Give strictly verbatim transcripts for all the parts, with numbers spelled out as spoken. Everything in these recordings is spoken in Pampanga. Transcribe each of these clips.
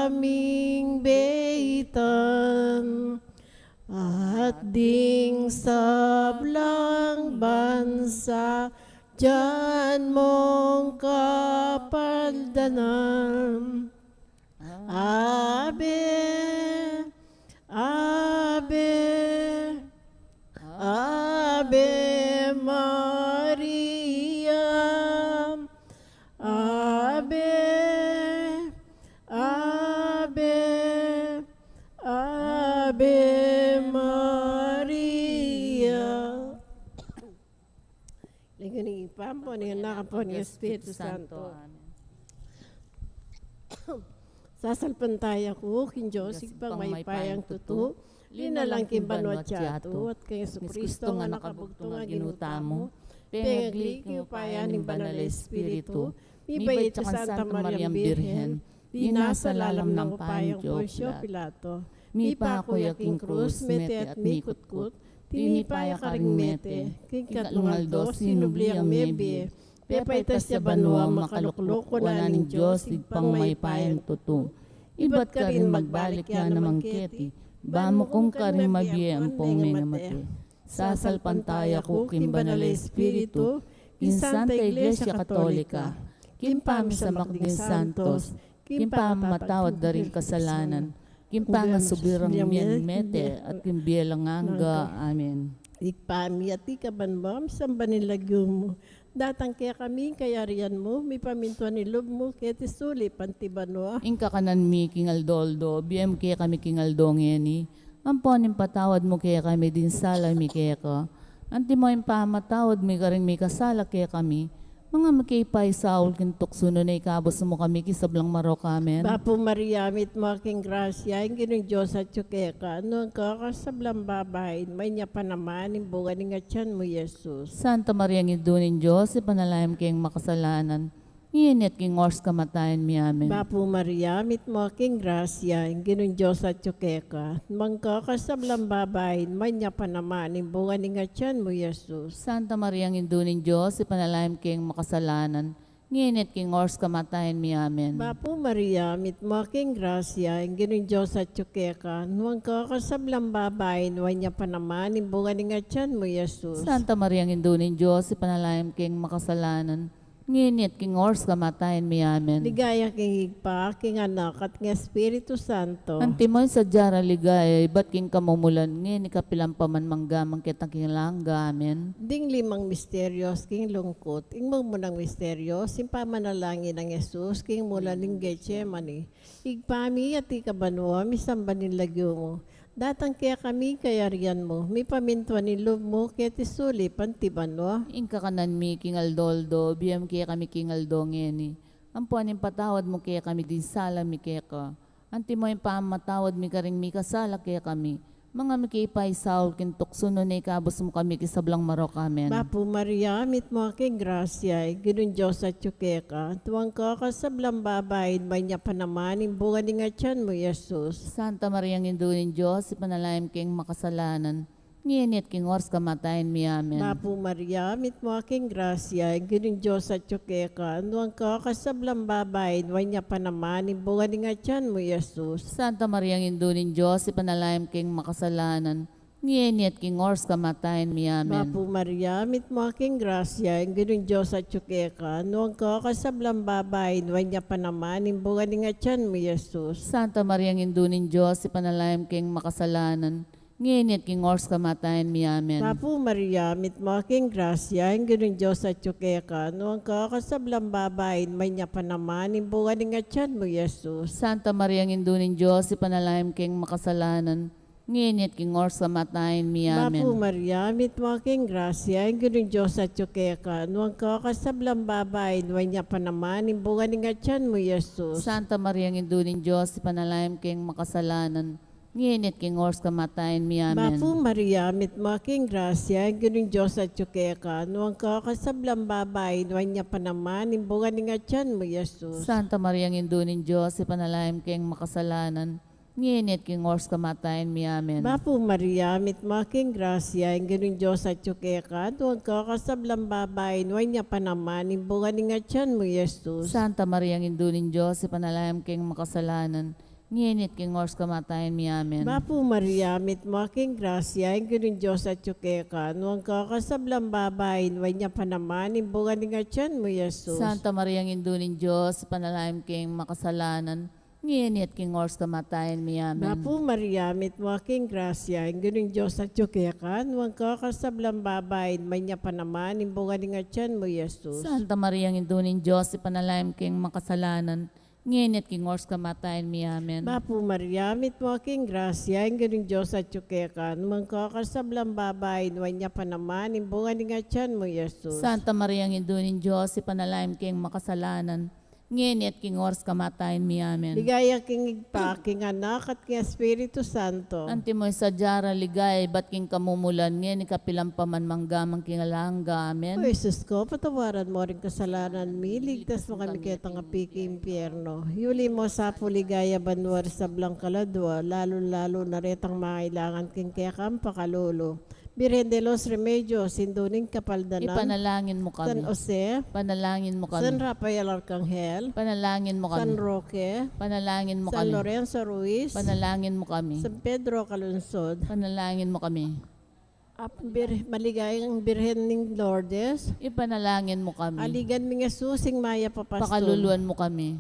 kaming beitan, at ding sablang bansa dian mong kapaldanan. Ave, Ave, Ave Maria. Ave, Ave, Ave Maria. Lingua ning Ibpa, ampo ning Anak, ampo ning Espiritu Santo. Amen. Sasalpantaya ku king Dios, Ibpang mayupayang tutu, linalang king banua't yatu, at kang Jesucristo a Anak a bugtung a Ginu tamu, pengagli king upaya ning Banal a Espiritu, mibait ya kang Santa Mariang Birhen, dinasa lalam ning upaya nang Poncio Pilato, mipaku ya king krus, mete at mikutkut, tinipa ya karing mete, king katlung aldo sinubli yang mebie, pepaitas ya banua, makalukluk wanan ning Dios Ibpang mayupayang tutu. Ibat karin magbalik ya naman keti, ban mukum karing mabie ampong mengamate. Sasalpantaya ku king Banal a Espiritu, king Santa Iglesia Katolika, king pamisamak ding santos, king pamamatawad da ring kasalanan, king pangasubli rang mie ning mete, at king bie alang angga. Amen. Ibpa mi, atiu ka banua, misamban ya ing lagyu mu, datang kekami ing kayarian mu, mipamintuan ing lub mu keti sulip anti banua. Ing kakanan mi king aldo-aldo ibie mu kekami king aldo ngeni, ampon ipatawad mu kekami ding sala mi keka, anti mo ing pamamatawad mi karing mikasala kekami, manga miki paisaul king tuksu, nune ikabus mu kami king sablang marok. Amen. Bapu Maria, mitmu ka king grasya, ing Ginung Dios atyu keka, nuan ka karing sablang babai, at nuan ya pa naman ing bunga ning atian mu, Jesus. Santa Mariang Indu ning Dios, ipanalangin mu keng makasalanan, ngeni at king oras kamatayan mi. Amen. Bapu Maria, mitmu ka king grasya, ing Ginung Dios atyu keka, nuan ka karing sablang babai, at nuan ya pa naman ing bunga ning atian mu, Jesus. Santa Mariang Indu ning Dios, ipanalangin mu keng makasalanan, ngeni at king oras kamatayan mi. Amen. Bapu Maria, mitmu ka king grasya, ing Ginung Dios atyu keka, nuan ka karing sablang babai, at nuan ya pa naman ing bunga ning atian mu, Jesus. Santa Mariang Indu ning Dios, ipanalangin mu keng makasalanan, ngeni at king oras kamatayan mi. Amen. Ligaya king Ibpa, king Anak, at king Espiritu Santo. Antimo ing sadya rang ligaya ibat king kamumulan, ngeni kapilan pa man, mangga man king alang angga. Amen. Ding limang misterios king lungkut. Ing mumunang misterio, ing pamanalangin nang Jesus king mulan ning Getsemani. Ibpa mi, atiu ka banua, misamban ya ing lagyu mu, datang kekami ing kayarian mu, mipamintuan ing lub mu keti sulip anti banua. Ing kakanan mi king aldo-aldo ibie mu kekami king aldo ngeni, ampon ipatawad mu kekami ding sala mi keka, antimo ing pamamatawad mi karing mikasala kekami, manga miki paisaul king tuksu, nune ikabus mu kami king sablang marok. Amen. Bapu Maria, mitmu ka king grasya, ing Ginung Dios atyu keka, nuan ka karing sablang babai, at nuan ya pa naman ing bunga ning atian mu, Jesus. Santa Mariang Indu ning Dios, ipanalangin mu keng makasalanan, ngeni at king oras kamatayan mi. Amen. Bapu Maria, mitmu ka king grasya, ing Ginung Dios atyu keka, nuan ka karing sablang babai, at nuan ya pa naman ing bunga ning atian mu, Jesus. Santa Mariang Indu ning Dios, ipanalangin mu keng makasalanan, ngeni at king oras kamatayan mi. Amen. Bapu Maria, mitmu ka king grasya, ing Ginung Dios atyu keka, nuan ka karing sablang babai, at nuan ya pa naman ing bunga ning atian mu, Jesus. Santa Mariang Indu ning Dios, ipanalangin mu keng makasalanan, ngeni at king oras kamatayan mi. Amen. Bapu Maria, mitmu ka king grasya, ing Ginung Dios atyu keka, nuan ka karing sablang babai, at nuan ya pa naman ing bunga ning atian mu, Jesus. Santa Mariang Indu ning Dios, ipanalangin mu keng makasalanan, ngeni at king oras kamatayan mi. Amen. Bapu Maria, mitmu ka king grasya, ing Ginung Dios atyu keka, nuan ka karing sablang babai, at nuan ya pa naman ing bunga ning atian mu, Jesus. Santa Mariang Indu ning Dios, ipanalangin mu keng makasalanan, ngeni at king oras kamatayan mi. Amen. Bapu Maria, mitmu ka king grasya, ing Ginung Dios atyu keka, nuan ka karing sablang babai, at nuan ya pa naman ing bunga ning atian mu, Jesus. Santa Mariang Indu ning Dios, ipanalangin mu keng makasalanan, ngeni at king oras kamatayan mi. Amen. Bapu Maria, mitmu ka king grasya, ing Ginung Dios atyu keka, nuan ka karing sablang babai, at nuan ya pa naman ing bunga ning atian mu, Jesus. Santa Mariang Indu ning Dios, ipanalangin mu keng makasalanan, ngeni at king oras kamatayan mi. Amen. Bapu Maria, mitmu ka king grasya, ing Ginung Dios atyu keka, nuan ka karing sablang babai, nuan ya pa naman ing bunga ning atian mu, Jesus. Santa Maria, Indu ning Dios, ipanalangin mu kaming makasalanan, ngeni at king oras kamatayan mi. Amen. Bapu Maria, mitmu ka king grasya, ing Ginung Dios atyu keka, nuan ka karing sablang babai, nuan ya pa naman ing bunga ning atian mu, Jesus. Santa Maria, Indu ning Dios, ipanalangin mu kaming makasalanan, ngeni at king oras kamatayan mi. Amen. Bapu Maria, mitmu ka king grasya, ing Ginung Dios atyu keka, nuan ka karing sablang babai, nuan ya pa naman ing bunga ning atian mu, Jesus. Santa Maria, Indu ning Dios, ipanalangin mu kaming makasalanan, ngeni at king oras kamatayan mi. Amen. Ligaya king Ibpa, king Anak, at king Espiritu Santo. Antimo ing sadya rang ligaya ibat king kamumulan, ngeni, kapilan pa man, mangga man king alang angga. Amen. O Jesus ko, patawaran mu ring kasalanan mi, ligtas mu kami ketang api king impyerno. Yuli mu sa pu king ligaya banua ring sablang kaladua, lalu-lalu na retang mangailangan king kekang pakalulu. Birhen de los Remedios, Indu ning Kapaldanan. Ipanalangin mu kami. San Jose. Panalangin mu kami. San Rafael Arcangel. Panalangin mu kami. San Roque. Panalangin mu kami. San Lorenzo Ruiz. Panalangin mu kami. San Pedro Calungsod. Panalangin mu kami. Ap-, Bir-, maligayang Birhen ning Lourdes. Ipanalangin mu kami. Aligan ming Jesus, ing mayap a pastul. Pakaluluan mu kami.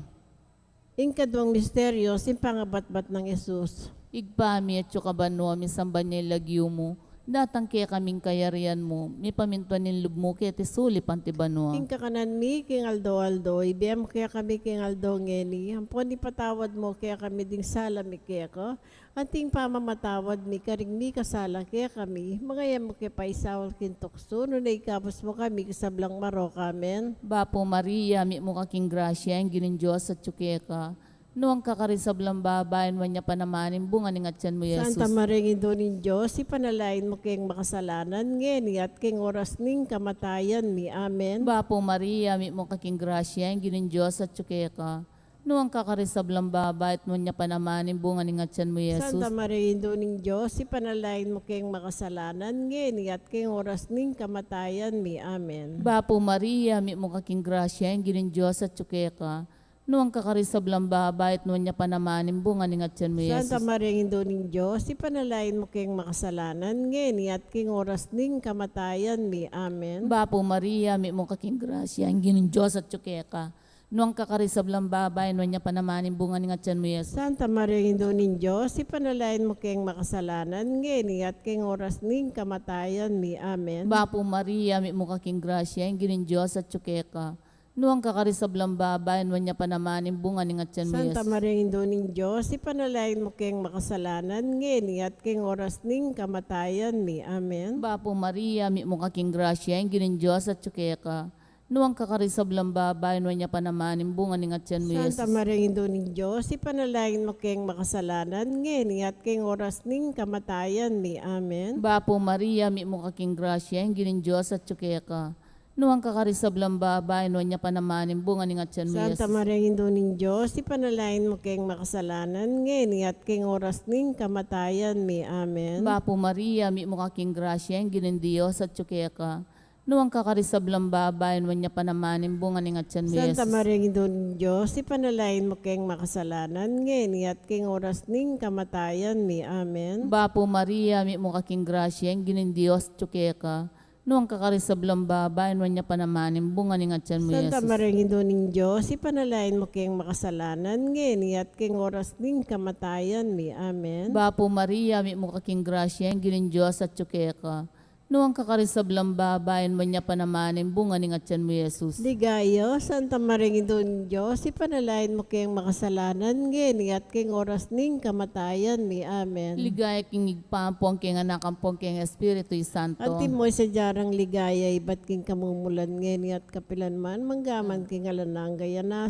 Ing kaduang misteryo, ing pangabatbat nang Jesus. Ibpa mi, atsu ka banua, misamban ya ing lagyu mu, datang kekami ing kayarian mu, mipamintuan ing lub mu keti sulip anti banua. Ing kakanan mi king aldo-aldo, ibie mu kekami king aldo ngeni, ampon ipatawad mu kekami ding sala mi keka, anti ing pamamatawad mi karing mikasala kekami, manga e mu ke paisaul king tuksu, nune ikabus mu kami king sablang marok. Amen. Bapu Maria, mitmu ka king grasya, ing Ginung Dios atyu keka, nuan ka karing sablang babai, nuan ya pa naman ing bunga ning atian mu, Jesus. Santa Maria, Indu ning Dios, ipanalangin mu keng makasalanan, ngeni at king oras ning kamatayan mi. Amen. Bapu Maria, mitmu ka king grasya, ing Ginung Dios atyu keka, nuan ka karing sablang babai, at nuan ya pa naman ing bunga ning atian mu, Jesus. Santa Maria, Indu ning Dios, ipanalangin mu keng makasalanan, ngeni at king oras ning kamatayan mi. Amen. Bapu Maria, mitmu ka king grasya, ing Ginung Dios atyu keka, nuan ka karing sablang babai, at nuan ya pa naman ing bunga ning atian mu, Jesus. Santa Maria, Indu ning Dios, ipanalangin mu keng makasalanan, ngeni at king oras ning kamatayan mi. Amen. Bapu Maria, mitmu ka king grasya, ing Ginung Dios atyu keka, nuan ka karing sablang babai, nuan ya pa naman ing bunga ning atian mu, Jesus. Santa Maria, Indu ning Dios, ipanalangin mu keng makasalanan, ngeni at king oras ning kamatayan mi. Amen. Bapu Maria, mitmu ka king grasya, ing Ginung Dios atyu keka, nuan ka karing sablang babai, nuan ya pa naman ing bunga ning atian mu, Jesus. Santa Maria, Indu ning Dios, ipanalangin mu keng makasalanan, ngeni at king oras ning kamatayan mi. Amen. Bapu Maria, mitmu ka king grasya, ing Ginung Dios atyu keka, nuan ka karing sablang babai, nuan ya pa naman ing bunga ning atian mu, Jesus. Santa Maria, Indu ning Dios, ipanalangin mu keng makasalanan, ngeni at king oras ning kamatayan mi. Amen. Bapu Maria, mitmu ka king grasya, ing Ginung Dios atyu keka, nuan ka karing sablang babai, nuan ya pa naman ing bunga ning atian mu, Jesus. Santa Maria, Indu ning Dios, ipanalangin mu keng makasalanan, ngeni at king oras ning kamatayan mi. Amen. Bapu Maria, mitmu ka king grasya, ing Ginung Dios atyu keka, nuan ka karing sablang babai, nuan ya pa naman ing bunga ning atian mu, Santa Jesus. Maria, Indu ning Dios, ipanalangin mu keng makasalanan, ngeni at king oras ning kamatayan mi. Amen. Bapu Maria, mitmu ka king grasya, ing Ginung Dios atyu keka, nuan ka karing sablang babai, nuan ya pa naman ing bunga ning atian mu, Santa Jesus. Maria, Indu ning Dios, ipanalangin mu keng makasalanan, ngeni at king oras ning kamatayan mi. Amen. Bapu Maria, mitmu ka king grasya, ing Ginung Dios atyu keka, nuan ka karing sablang babai, nuan ya pa naman ing bunga ning atian mu, Jesus. Ligaya, Santa Maria, Indu ning Dios, ipanalangin mu keng makasalanan, ngeni at king oras ning kamatayan mi. Amen. Ligaya king Ibpa, ampon king Anak, ampon king Espiritu Santo. Antimo ing sadya rang ligaya ibat king kamumulan, ngeni at kapilan man, mangga man king alang angga. Amen.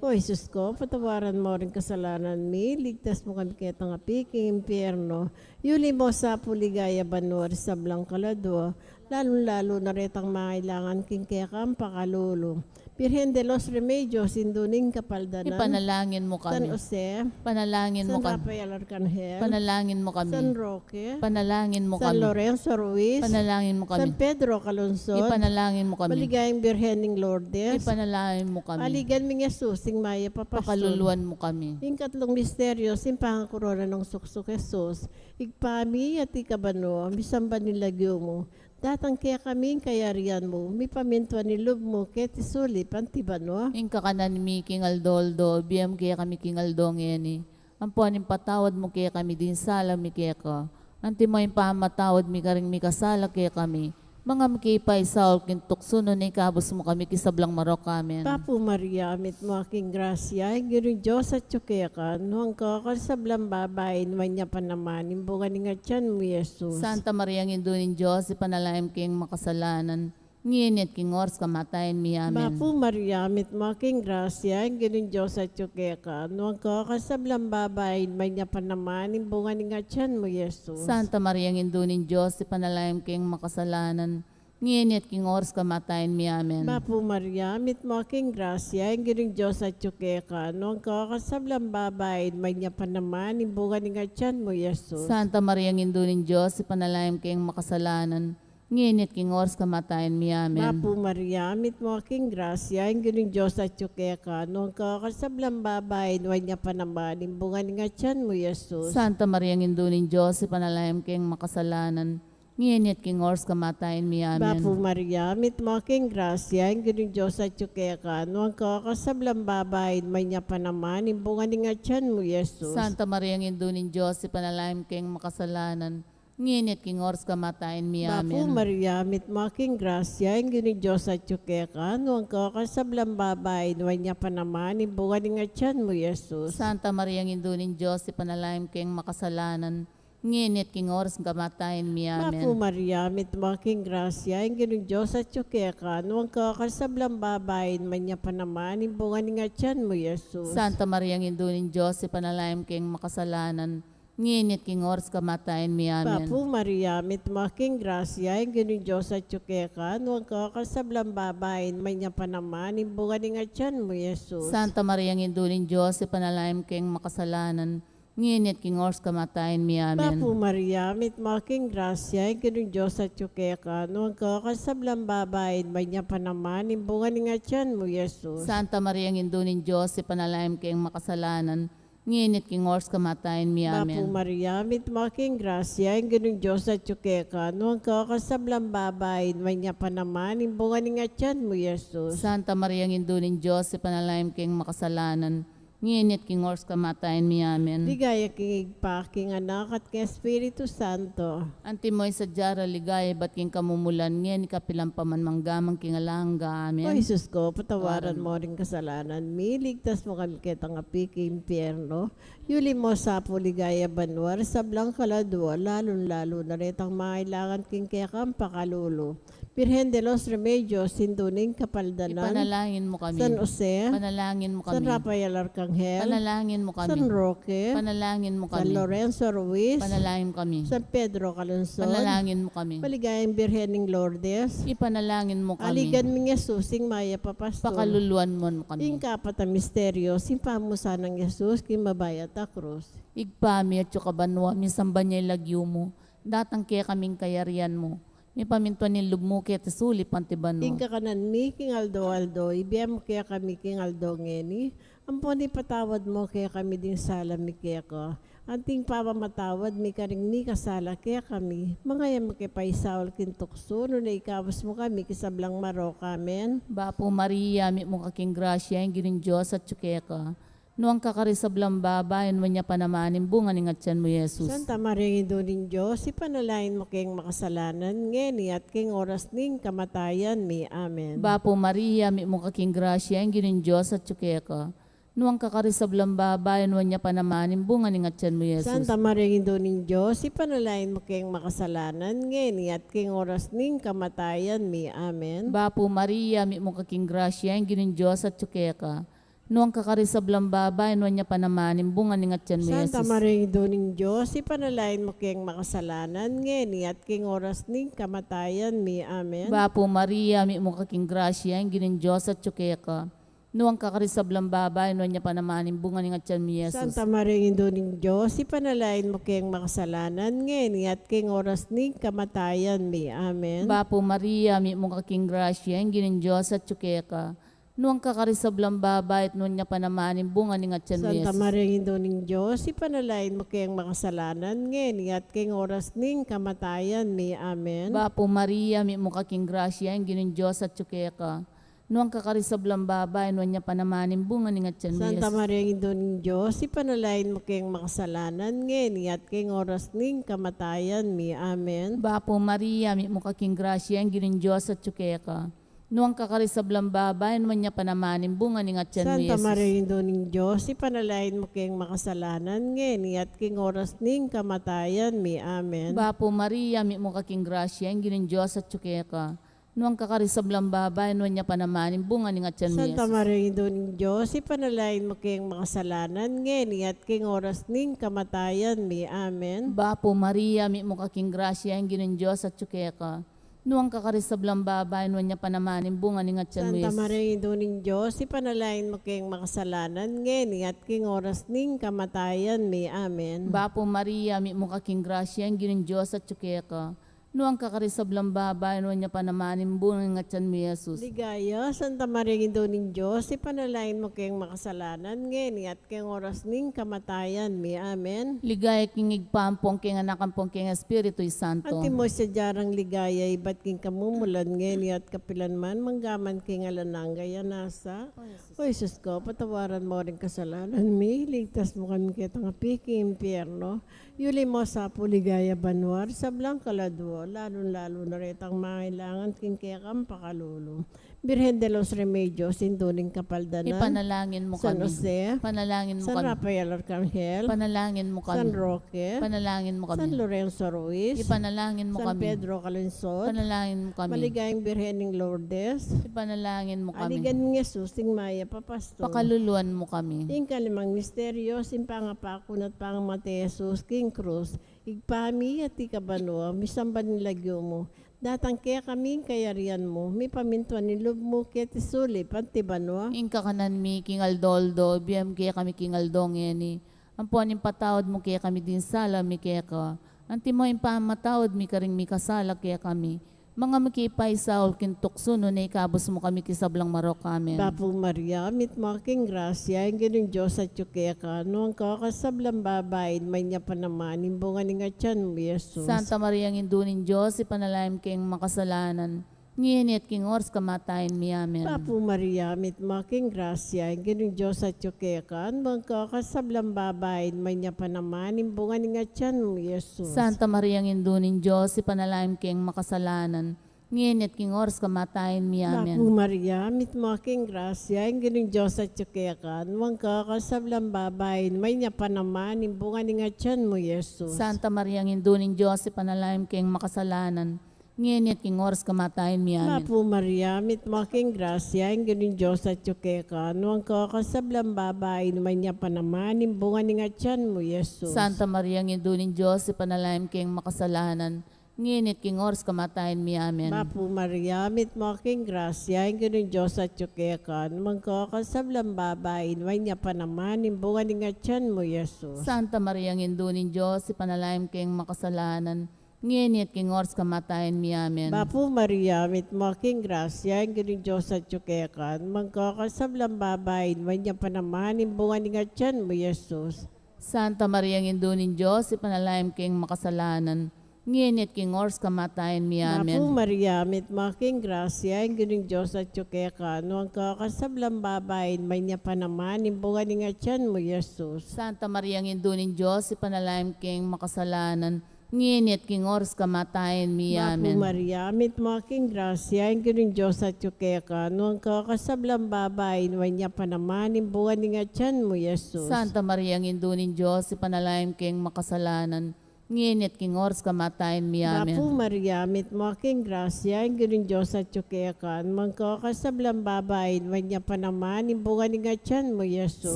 O Jesus ko, patawaran mo ring kasalanan mi, ligtas mo kami ketang api king impyerno. Yuli mo sa pu king ligaya banua ring sablang kaladua, lalung-lalu na retang mangailangan king kekang pakalulu. Birhen de los Remedios, Indu ning Kapaldanan. Ipanalangin mu kami. San Jose. Panalangin mu kami. San Rafael Arcangel. Panalangin mu kami. San Roque. Panalangin mu kami. San Lorenzo Ruiz. Panalangin mu kami. San Pedro Calungsod. Ipanalangin mu kami. Maligayang Birhen ning Lourdes. Ipanalangin mu kami. Aligan mi nang Jesus, ing mayap a pastor. Pakaluluan mu kami. Ing katlung misteryo, ing pangakorona nang suksuk Jesus. Ibpa mi, atiu ka banua, misamban ya ing lagyu mu. Datang kekami ing kayarian mu, mipamintuan ing lub mu keti sulip anti banua. Ing kakanan mi king aldo-aldo, ibie mu kekami king aldo ngeni. Ampon ipatawad mu kekami ding sala mi keka, anti mo ing pamamatawad mi karing mikasala kekami. Manga mu ke paisaul king tuksu, nune ikabus mu kami king sablang marok. Amen. Bapu Maria, mitmu ka king grasya, ing Ginung Dios atyu keka, nuan ka karing sablang babai, nuan ya pa naman ing bunga ning atyan mu, Jesus. Santa Maria, Indu ning Dios, ipanalangin mu keng makasalanan, ngeni at king oras kamatayan mi. Amen. Bapu Maria, mitmu ka king grasya, ing Ginung Dios atyu keka, nuan ka karing sablang babai, nuan ya pa naman ing bunga ning atyan mu, Jesus. Santa Maria, Indu ning Dios, ipanalangin mu keng makasalanan, ngeni at king oras kamatayan mi. Amen. Bapu Maria, mitmu ka king grasya, ing Ginung Dios atyu keka, nuan ka karing sablang babai, nuan ya pa naman ing bunga ning atyan mu, Jesus. Santa Maria, Indu ning Dios, ipanalangin mu keng makasalanan, ngeni at king oras kamatayan mi. Amen. Bapu Maria, mitmu ka king grasya, ing Ginung Dios atyu keka, nuan ka karing sablang babai, nuan ya pa naman ing bunga ning atyan mu, Jesus. Santa Maria, Indu ning Dios, ipanalangin mu keng makasalanan, ngeni at king oras kamatayan mi. Amen. Bapu Maria, mitmu ka king grasya, ing Ginung Dios atyu keka, nuan ka karing sablang babai, nuan ya pa naman ing bunga ning atyan mu, Jesus. Santa Maria, Indu ning Dios, ipanalangin mu keng makasalanan, ngeni at king oras kamatayan mi. Bapu Amen. Maria, mitmu ka king grasya, ing Ginung Dios atyu keka, nuan ka karing sablang babai, nuan ya pa naman ing bunga ning atyan mu, Jesus. Santa Maria, Indu ning Dios, ipanalangin mu keng makasalanan, ngeni at king oras kamatayan mi. Amen. Bapu Maria, mitmu ka king grasya, ing Ginung Dios atyu keka, nuan ka karing sablang babai, nuan ya pa naman ing bunga ning atyan mu, Jesus. Santa Maria, Indu ning Dios, ipanalangin mu keng makasalanan, ngeni at king oras kamatayan mi. Amen. Bapu Maria, mitmu ka king grasya, ing Ginung Dios atyu keka, nuan ka karing sablang babai, nuan ya pa naman ing bunga ning atyan mu, Jesus. Santa Maria, Indu ning Dios, ipanalangin mu keng makasalanan, ngeni at king oras kamatayan mi. Amen. Bapu Maria, mitmu ka king grasya, ing Ginung Dios atyu keka, nuan ka karing sablang babai, nuan ya pa naman ing bunga ning atyan mu, Jesus. Santa Maria, Indu ning Dios, ipanalangin mu keng makasalanan, ngeni at king oras kamatayan mi. Amen. Bapu Maria, mitmu ka king grasya, ing Ginung Dios atyu keka, nuan ka karing sablang babai, nuan ya pa naman ing bunga ning atyan mu, Jesus. Santa Maria, Indu ning Dios, ipanalangin mu keng makasalanan, ngeni at king oras kamatayan mi. Amen. Ligaya king Ibpa, king Anak, at king Espiritu Santo. Antimo ing sadya rang ligaya ibat king kamumulan, ngeni, kapilan pa man, mangga man king alang angga. Amen. O Jesus ko, patawaran mo ring kasalanan mi, iligtas mu kami ketang api king impyerno, yuli mu sa pu king ligaya banua ring sablang kaladua, lalung-lalu na retang mangailangan king kekang pakalulu. Birhen de los Remedios, Indu ning Kapaldanan. Ipanalangin mu kami. San Jose. Panalangin mu kami. San Rafael Arcangel. Panalangin mu kami. San Roque. Panalangin mu kami. San Lorenzo Ruiz. Panalangin mu kami. San Pedro Calungsod. Panalangin mu kami. Maligayang Birhen ning Lourdes. Ipanalangin mu kami. Aligan mi nang Jesus, ing mayap a pastor. Pakaluluan mu kami. Ing kapat a misteryo, ing pamusan nang Jesus king mabayat a krus. Ibpa mi, atyu ka banua, misamban ya ing lagyu mu. Datang kekami ing kayarian mu. Mipamintuan ing lub mu keti sulip anti banua. Ing kakanan mi king aldo-aldo, ibie mu kekami king aldo ngeni. Ampon ipatawad mu kekami ding sala mi keka, anti ing pamamatawad mi karing mikasala kekami. Manga e mu ke paisaul king tuksu, nune ikabus mu kami king sablang marok. Amen. Bapu Maria, mitmu ka king grasya, ing Ginung Dios atyu keka. Nuan ka karing sablang babai, nuan ya pa naman ing bunga ning atyan mu, Jesus. Santa Maria, Indu ning Dios, ipanalangin mu keng makasalanan, ngeni at king oras ning kamatayan mi. Amen. Bapu Maria, mitmu ka king grasya, ing Ginung Dios atyu keka. Nuan ka karing sablang babai, nuan ya pa naman ing bunga ning atyan mu, Jesus. Santa Maria, Indu ning Dios, ipanalangin mu keng makasalanan, ngeni at king oras ning kamatayan mi. Amen. Bapu Maria, mitmu ka king grasya, ing Ginung Dios atyu keka. Nuan ka karing sablang babai, nuan ya pa naman ing bunga ning atian mu, Santa Jesus. Maria, Indu ning Dios, ipanalangin mu keng makasalanan, ngeni at keng oras ning kamatayan mi. Amen. Bapu Maria, mitmu ka king grasya, ing Ginung Dios atyu keka. Nuan ka karing sablang babai, nuan ya pa naman ing bunga ning atian mu, Jesus. Santa Maria, Indu ning Dios, ipanalangin mu keng makasalanan, ngeni at keng oras ning kamatayan mi. Amen. Bapu Maria, mitmu ka king grasya, ing Ginung Dios atyu keka. Nuan ka karing sablang babai, at nuan ya pa naman ing bunga ning atian mu, Santa Jesus. Maria, Indu ning Dios, ipanalangin mu keng makasalanan, ngeni at keng oras ning kamatayan mi. Amen. Bapu Maria, mitmu ka king grasya, ing Ginung Dios atyu keka. Nuan ka karing sablang babai, nuan ya pa naman ing bunga ning atian mu, Santa Jesus. Maria, Indu ning Dios, ipanalangin mu keng makasalanan, ngeni at keng oras ning kamatayan mi. Amen. Bapu Maria, mitmu ka king grasya, ing Ginung Dios atyu keka. Nuan ka karing sablang babai, nuan ya pa naman ing bunga ning atian mu, Santa Jesus. Maria, Indu ning Dios, ipanalangin mu keng makasalanan, ngeni at keng oras ning kamatayan mi. Amen. Bapu Maria, mitmu ka king grasya, ing Ginung Dios atyu keka. Nuan ka karing sablang babai, nuan ya pa naman ing bunga ning atian mu, Santa Jesus. Maria, Indu ning Dios, ipanalangin mu keng makasalanan, ngeni at keng oras ning kamatayan mi. Amen. Bapu Maria, mitmu ka king grasya, ing Ginung Dios atyu keka. Nuan ka karing sablang babai, nuan ya pa naman ing bunga ning atian mu, Santa Jesus. Maria, Indu ning Dios, ipanalangin mu keng makasalanan, ngeni at keng oras ning kamatayan mi. Amen. Bapu Maria, mitmu ka king grasya, ing Ginung Dios atyu keka. Nuan ka karing sablang babai, nuan ya pa naman ing bunga ning atian mu, Jesus. Ligaya, Santa Maria, Indu ning Dios, ipanalangin mu keng makasalanan, ngeni at keng oras ning kamatayan mi. Amen. Ligaya king Ibpa ampong keng Anak ampong keng Espiritu Santo. Antimo ing sadyang ligaya ibat king kamumulan, ngeni at kapilan man, mangga man king alang angga. Nasa, O Jesus ko, patawaran mu ring kasalanan mi, iligtas mu kami ketang api king impyerno, yuli mu sa pu king ligaya banua ring sablang kaladua, lalung-lalu na retang mangailangan king kekang pakalulu. Birhen de los Remedios, Indu ning Kapaldanan. Ipanalangin mu kami. San Jose. Ipanalangin mu kami. San Rafael Arcangel. Ipanalangin mu kami. San Roque. Ipanalangin mu kami. San Lorenzo Ruiz. Ipanalangin mu kami. San Pedro Calungsod. Ipanalangin mu kami. Maligayang Birhen ning Lourdes. Ipanalangin mu kami. Aligan nang Jesus, ing mayap a pastor. Pakaluluan mu kami. Ing kalimang misteryo, ing pangapaku na at pangamate nang Jesus king krus. Ibpa mi, atiu ka banua, misamban ya ing lagyu mu. Datang kekami ing kayarian mu, mipamintuan ing lub mu keti sulip anti banua. Ing kakanan mi king aldo-aldo, ibie mu kekami king aldo ngeni. Ampon ipatawad mu kekami ding sala mi keka, antimo ing pamamatawad mi karing mikasala kekami. Manga e mu ke paisaul king tuksu, nune ikabus mu kami king sablang marok. Amen. Bapu Maria, mitmu ka king grasya, ing Ginung Dios atyu keka, nuan ka karing sablang babai, at nuan ya pa naman ing bunga ning atian mu, Jesus. Santa Maria, Indu ning Dios, ipanalangin mu keng makasalanan, ngeni at king oras kamatayan mi. Amen. Bapu Maria, mitmu ka king grasya, ing Ginung Dios atyu keka, nuan ka karing sablang babai, at nuan ya pa naman ing bunga ning atian mu, Jesus. Santa Maria, Indu ning Dios, ipanalangin mu keng makasalanan, ngeni at king oras kamatayan mi. Amen. Bapu Maria, mitmu ka king grasya, ing Ginung Dios atyu keka, nuan ka karing sablang babai, at nuan ya pa naman ing bunga ning atian mu, Jesus. Santa Maria, Indu ning Dios, ipanalangin mu keng makasalanan, ngeni at king oras kamatayan mi. Amen. Bapu Maria, mitmu ka king grasya, ing Ginung Dios atyu keka, nuan ka karing sablang babai, at nuan ya pa naman ing bunga ning atian mu, Jesus. Santa Maria, Indu ning Dios, ipanalangin mu keng makasalanan, ngeni at king oras kamatayan mi. Amen. Bapu Maria, mitmu ka king grasya, ing Ginung Dios atyu keka, nuan ka karing sablang babai, at nuan ya pa naman ing bunga ning atian mu, Jesus. Santa Maria, Indu ning Dios, ipanalangin mu keng makasalanan, ngeni at king oras kamatayan mi. Amen. Bapu Maria, mitmu ka king grasya, ing Ginung Dios atyu keka, nuan ka karing sablang babai, at nuan ya pa naman ing bunga ning atian mu, Jesus. Santa Maria, Indu ning Dios, ipanalangin mu keng makasalanan, ngeni at king oras kamatayan mi. Amen. Bapu Maria, mitmu ka king grasya, ing Ginung Dios atyu keka, nuan ka karing sablang babai, at nuan ya pa naman ing bunga ning atian mu, Jesus. Santa Maria, Indu ning Dios, ipanalangin mu keng makasalanan, ngeni at king oras kamatayan mi. Amen. Bapu Maria, mitmu ka king grasya, ing Ginung Dios atyu keka, nuan ka karing sablang babai, at nuan ya pa naman ing bunga ning atian mu, Jesus. Santa Maria, Indu ning Dios, ipanalangin mu keng makasalanan, ngeni at king oras kamatayan mi. Amen. Bapu Maria, mitmu ka king grasya, ing Ginung Dios atyu keka, nuan ka king sablang babai, nuan ya pa naman ing bunga ning atian mu, Jesus.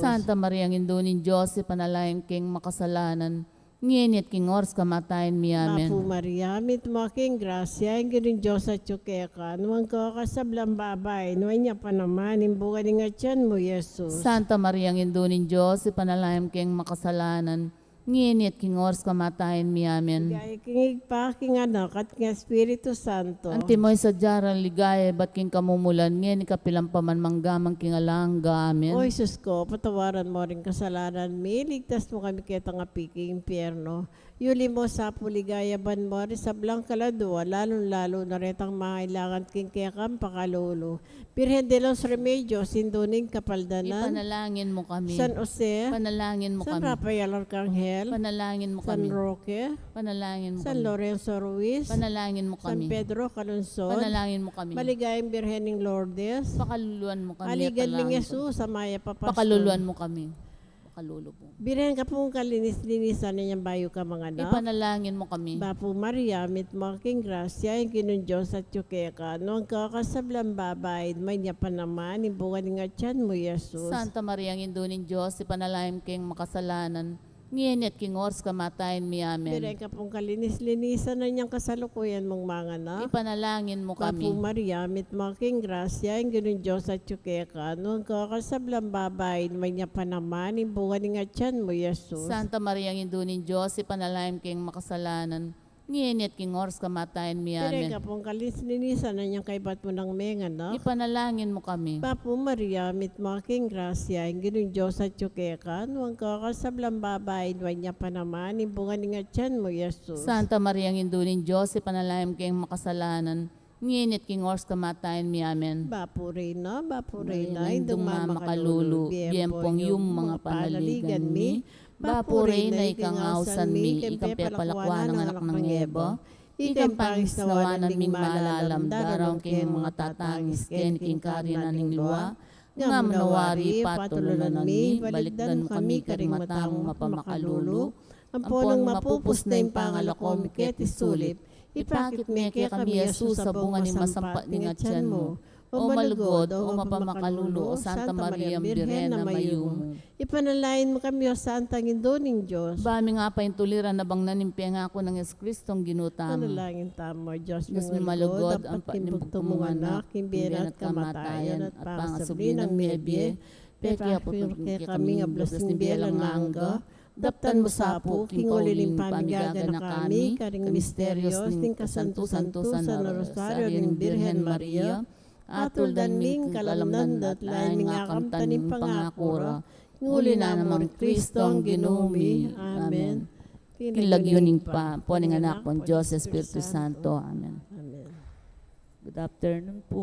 Santa Maria, Indu ning Dios, ipanalangin mu kaming makasalanan, ngeni at king oras kamatayan mi. Amen. Bapu Maria, mitmu ka king grasya, ing Ginung Dios atyu keka, nuan ka king sablang babai, nuan ya pa naman ing bunga ning atian mu, Jesus. Santa Maria, Indu ning Dios, ipanalangin mu kaming makasalanan, ngeni at king oras kamatayan mi. Amen. Ligaya king Ibpa, king Anak, at king Espiritu Santo. Antimo ing sadya rang ligaya ibat king kamumulan, ngeni kapilan pa man, mangga man king alang angga. Amen. O Jesus ko, patawaran mu ring kasalanan mi, iligtas mu kami ketang api king impyerno. Yuli mu sa pu king ligaya banua ring sablang kaladua, lalung-lalu na retang mangailangan king kekang pakalulu. Birhen de los Remedios, Indu ning Kapaldanan. Ipanalangin mu kami. San Jose. Ipanalangin mu kami. San Rafael Arkanghel. Ipanalangin mu kami. San Roque. Ipanalangin mu kami. San Lorenzo Ruiz. Ipanalangin mu kami. San Pedro Calungsod. Ipanalangin mu kami. Maligayang Birhen ning Lourdes. Pakaluluan mu kami. Aligan ming Jesus a mayap a pastor. Pakaluluan mu kami. Pakalulu pu. Birhen ka pung kalinis-linisan inyang bayu ka manganak. Ipanalangin mu kami. Bapu Maria, mitmu ka king grasya, ing Ginung Dios atyu keka, nuan ka king sablang babai, nuan ya pa naman ing bunga ning atian mu, Jesus. Santa Maria, Indu ning Dios, ipanalangin mu kaming makasalanan, ngeni at king oras kamatayan mi. Amen. Birhen ka pung kalinis-linisan inyang kasalukuyan mung manganak. Ipanalangin mu kami. Bapu Maria, mitmu ka king grasya, ing Ginung Dios atyu keka, nuan ka king sablang babai, nuan ya pa naman ing bunga ning atian mu, Jesus. Santa Maria, Indu ning Dios, ipanalangin mu kaming makasalanan, ngeni at king oras kamatayan mi. Amen. Birhen ka pung kalinis-linisan inyang kaibat mu nang menganak. Ipanalangin mu kami. Bapu Maria, mitmu ka king grasya, ing Ginung Dios atyu keka, nuan ka king sablang babai, nuan ya pa naman ing bunga ning atian mu, Jesus. Santa Maria, Indu ning Dios, ipanalangin mu kaming makasalanan, ngeni at king oras kamatayan mi. Amen. Bapu Reyna, Bapu Reyna, Indung mamakalulu, bie mu pung yumu ing panaligan mi. Bapu Reyna, ika ing ausan mi, ika ing pepalakuan nang anak nang Eva, ika ing pangisnawan ming malalam, daraun king matatangis keni king karinan ning lua. Ngam nawari, patulunan mi, balikdan mu kami karing mata mung mapamakalulu, ampon nung mapupus na ing pangalako mi keti sulip, ipakit me kekami i Jesus a bunga ning masampat ning atian mu. O malugud, o mapamakalulu, o Santa Maria, Birhen a mayumu. Ipanalangin mu kami, o Santang Indu ning Dios. Ba ming apaintuliran a bangnan ing pengaku nang Jesucristong Ginu tamu. Panalangin tamu, Dios ming malugud, ampat ning bugtung mung Anak, king bie na at kamatayan, at pangasubli nang mebie, pepakit mu kekami ing ablas ning bie alang angga, daptan mu sa pu king uli ning pamigaganaka mi karing misterios ning kasantu-santusan a Rosaryo ning Birhen Maria, atuldan mi king kalamnan da at lain ming akamtan ing pangaku ra, king uli na nang Kristong Ginu mi. Amen. King lagyu ning Ibpa, ampo ning Anak, ampo ning Dios Espiritu Santo. Amen. Amen. Good afternoon po.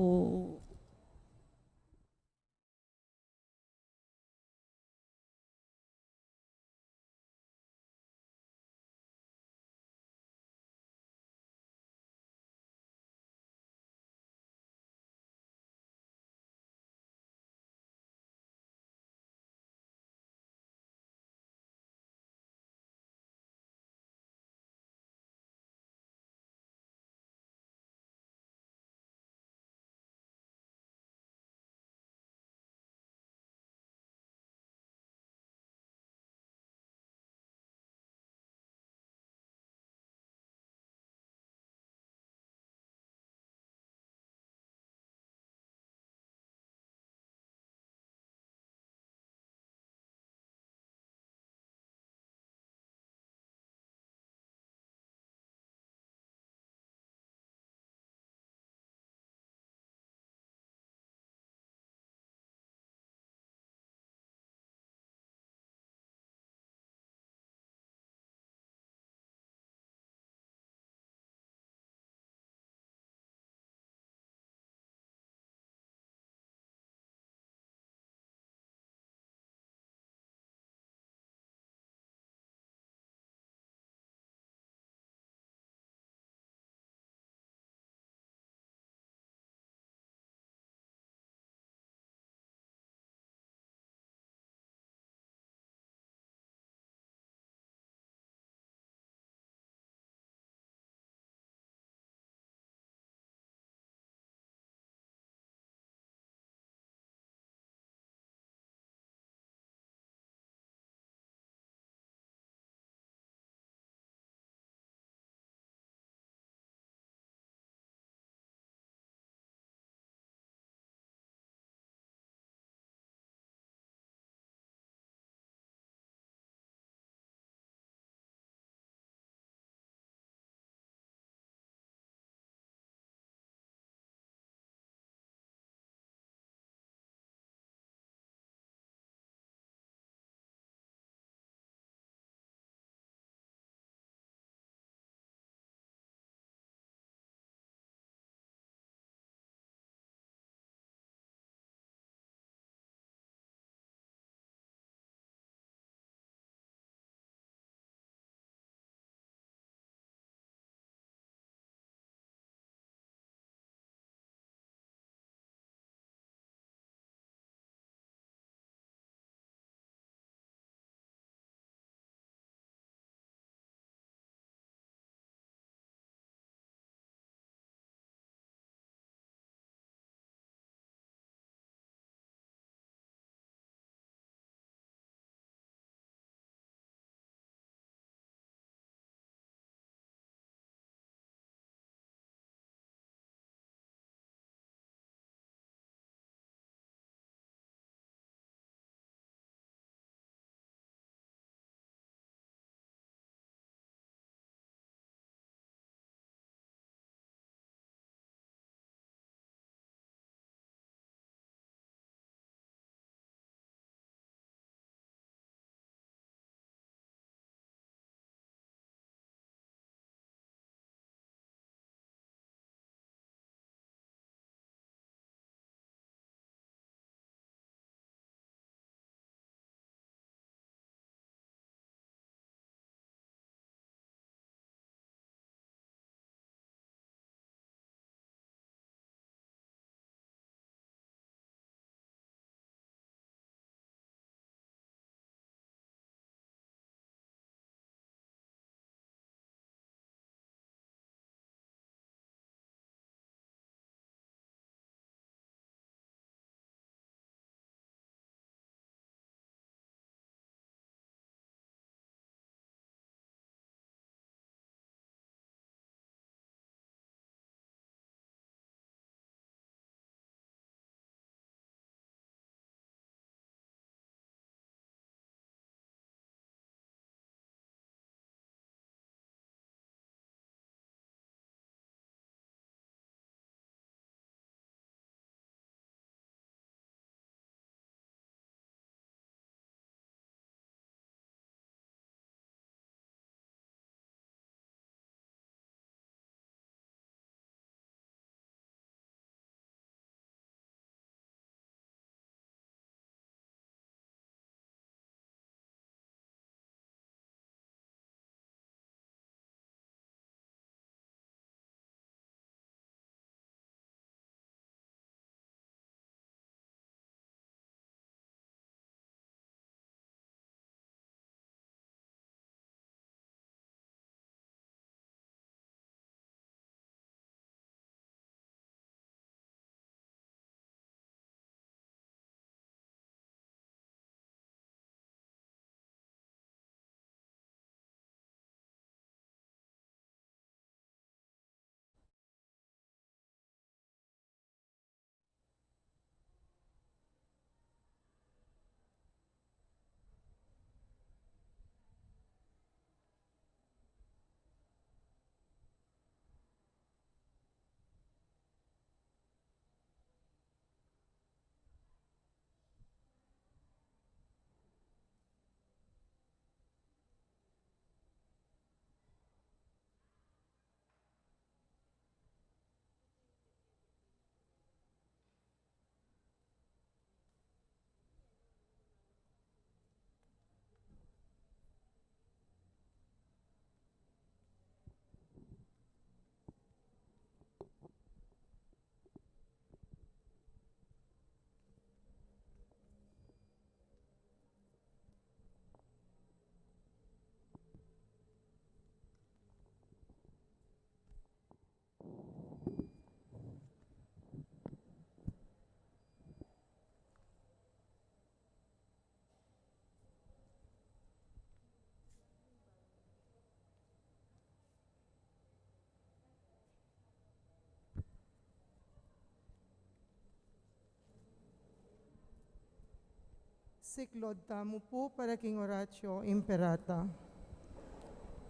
Siklaud tamu pu para king Oratio Imperata.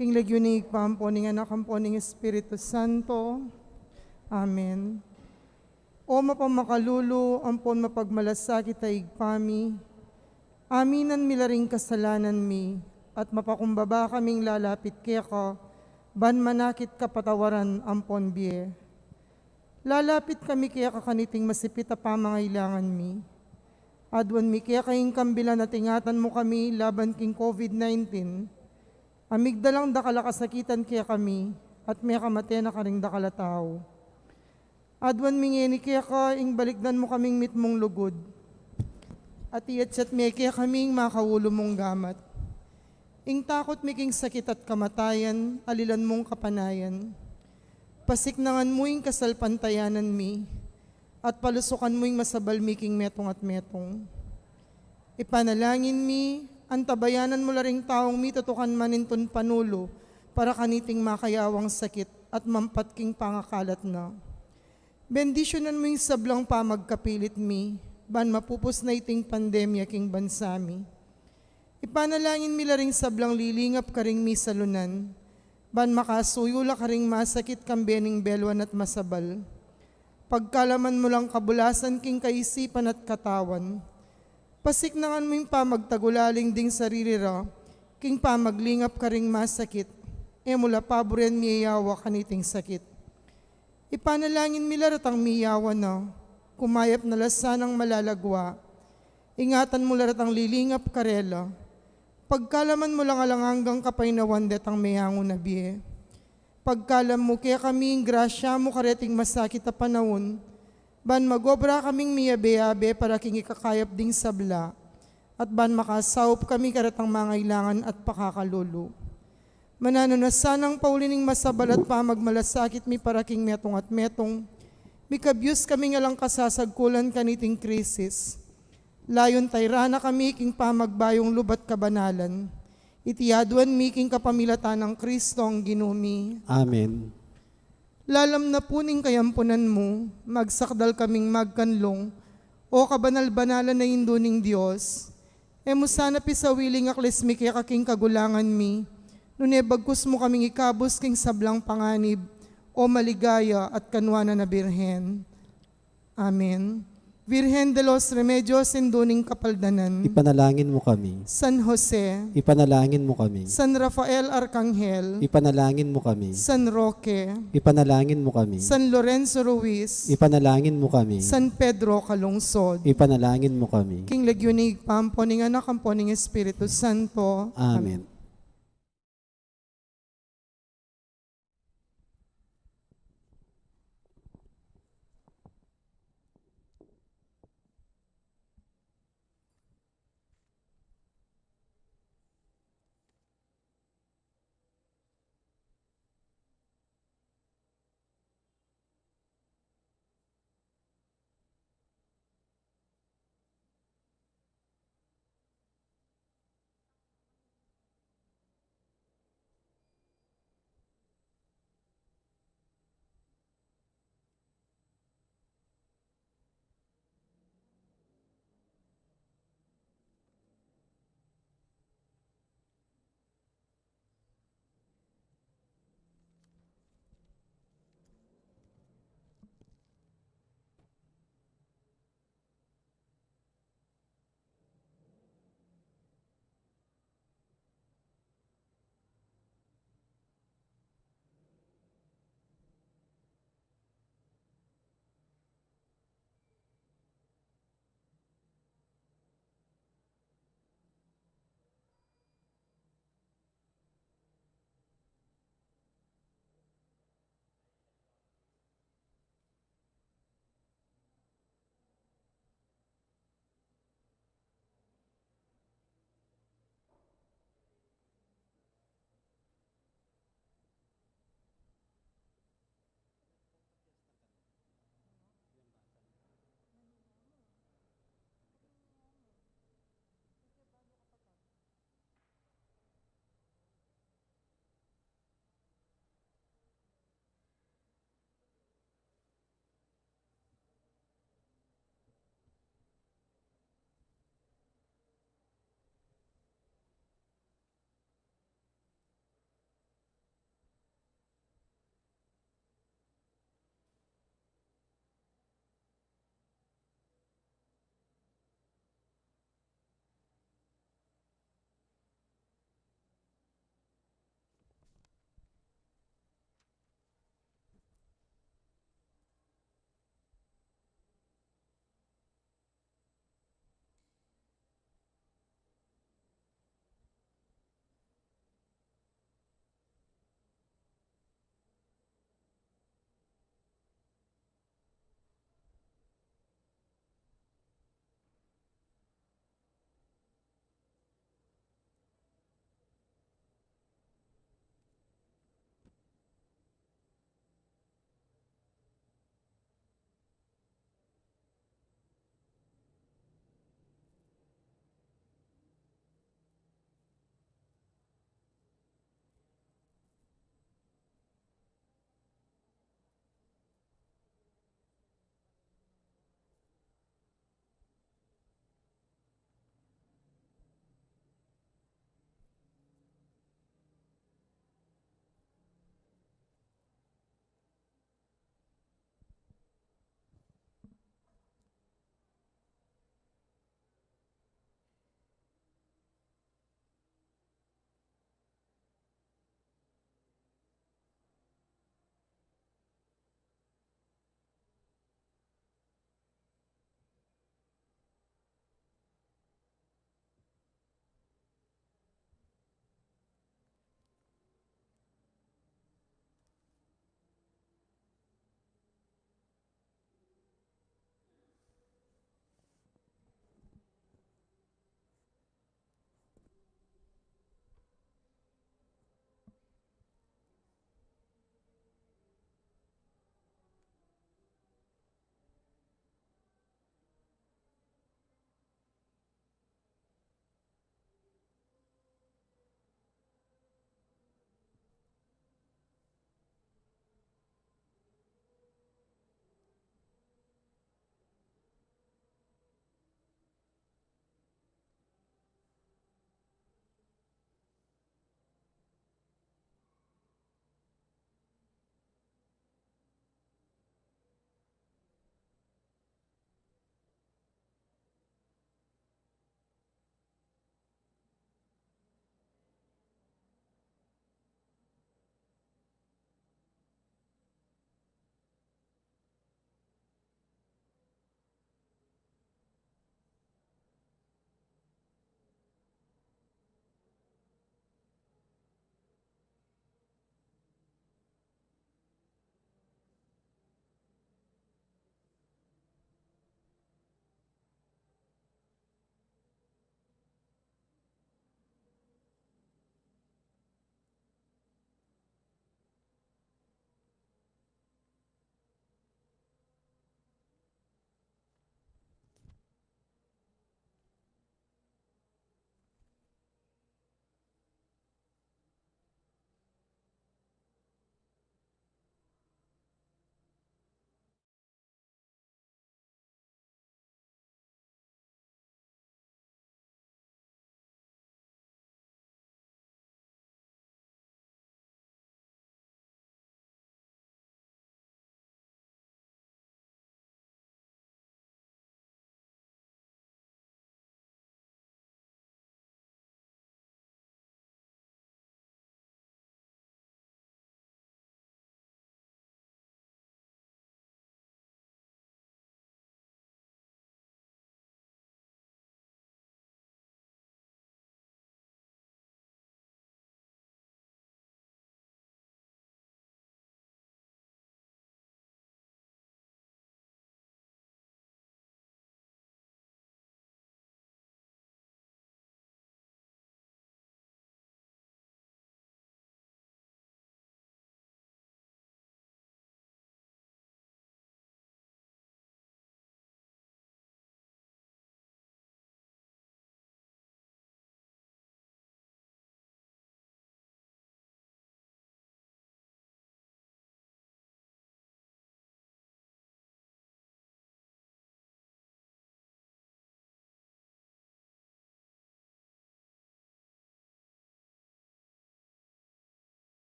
King lagyu ning Ibpa, ampo ning Anak, ampo ning Espiritu Santo. Amen. O mapamakalulu ampon mapagmalasakit a Ibpa mi, aminan mi la ring kasalanan mi, at mapakumbaba kaming lalapit keka, ban manakit kapatawaran ampon bie. Lalapit kami keka kaniting masipit a pamangailangan mi. Aduan mi keka ing kambilan at ingatan mu kami laban king COVID nineteen, a migdalang dakal a kasakitan kekami, at mekamate na karing dakal a tau. Aduan mi ngeni keka ing balikdan mu kaming mitmung lugud, at iyatyat me kekami ing makaulu mung gamat. Ing takut mi king sakit at kamatayan, alilan mung kapanayan. Pasiknangan mu ing kasalpantayanan mi, at palusukan mu ing masabal mi king metung at metung. Ipanalangin mi, antabayanan mu la ring taung mitutukan manintun panulu para kaniting makayawang sakit at mampat king pangakalat na. Bendisyunan mu ing sablang pamagkapilit mi, ban mapupus na iting pandemya king bansa mi. Ipanalangin mi la ring sablang lilingap karing misalunan, ban makasuyu la karing masakit kambe ning beluan at masabal. Pagkalaman mu lang kabulasan king kaisipan at katawan. Pasiknangan mu ing pamagtagulaling ding sarili ra king pamaglingap karing masakit, e mu la paburen miyayawa kaniting sakit. Ipanalangin mi la retang miyawa na, kumayap na la sanang malalagwa. Ingatan mu la retang lilingap karela. Pagkalaman mu lang alang anggang kapaynawan detang meyangu na bie. Pagkalam mu kekami ing grasya mu kareting masakit a panaun, ban magobra kaming miyabe-yabe para king ikakayap ding sabla, at ban makasaup kami karetang mangailangan at pakakalulu. Mananu na sanang pauli ning masabal at pamagmalasakit mi para king metung at metung, mikabyus kaming alang kasasagkulan kaniting krisis. Layun tayran na kami king pamagbayung lub at kabanalan. Iti aduan mi king kapamilatan nang Kristong Ginu mi. Amen. Lalam na pu ning kayampunan mu, magsakdal kaming magkanlung, O kabanal-banalan a Indu ning Dios. E mu sana pisawili ing aklis mi keka king kagulangan mi, nune bagkus mu kaming ikabus king sablang panganib, O maligaya at kanuanan a Birhen. Amen. Virgen de los Remedios, Indu ning Kapaldanan. Ipanalangin mu kami. San Jose. Ipanalangin mu kami. San Rafael Arkanghel. Ipanalangin mu kami. San Roque. Ipanalangin mu kami. San Lorenzo Ruiz. Ipanalangin mu kami. San Pedro Calungsod. Ipanalangin mu kami. King lagyu ning Ibpa, ampo ning Anak, ampo ning Espiritu Santo. Amen.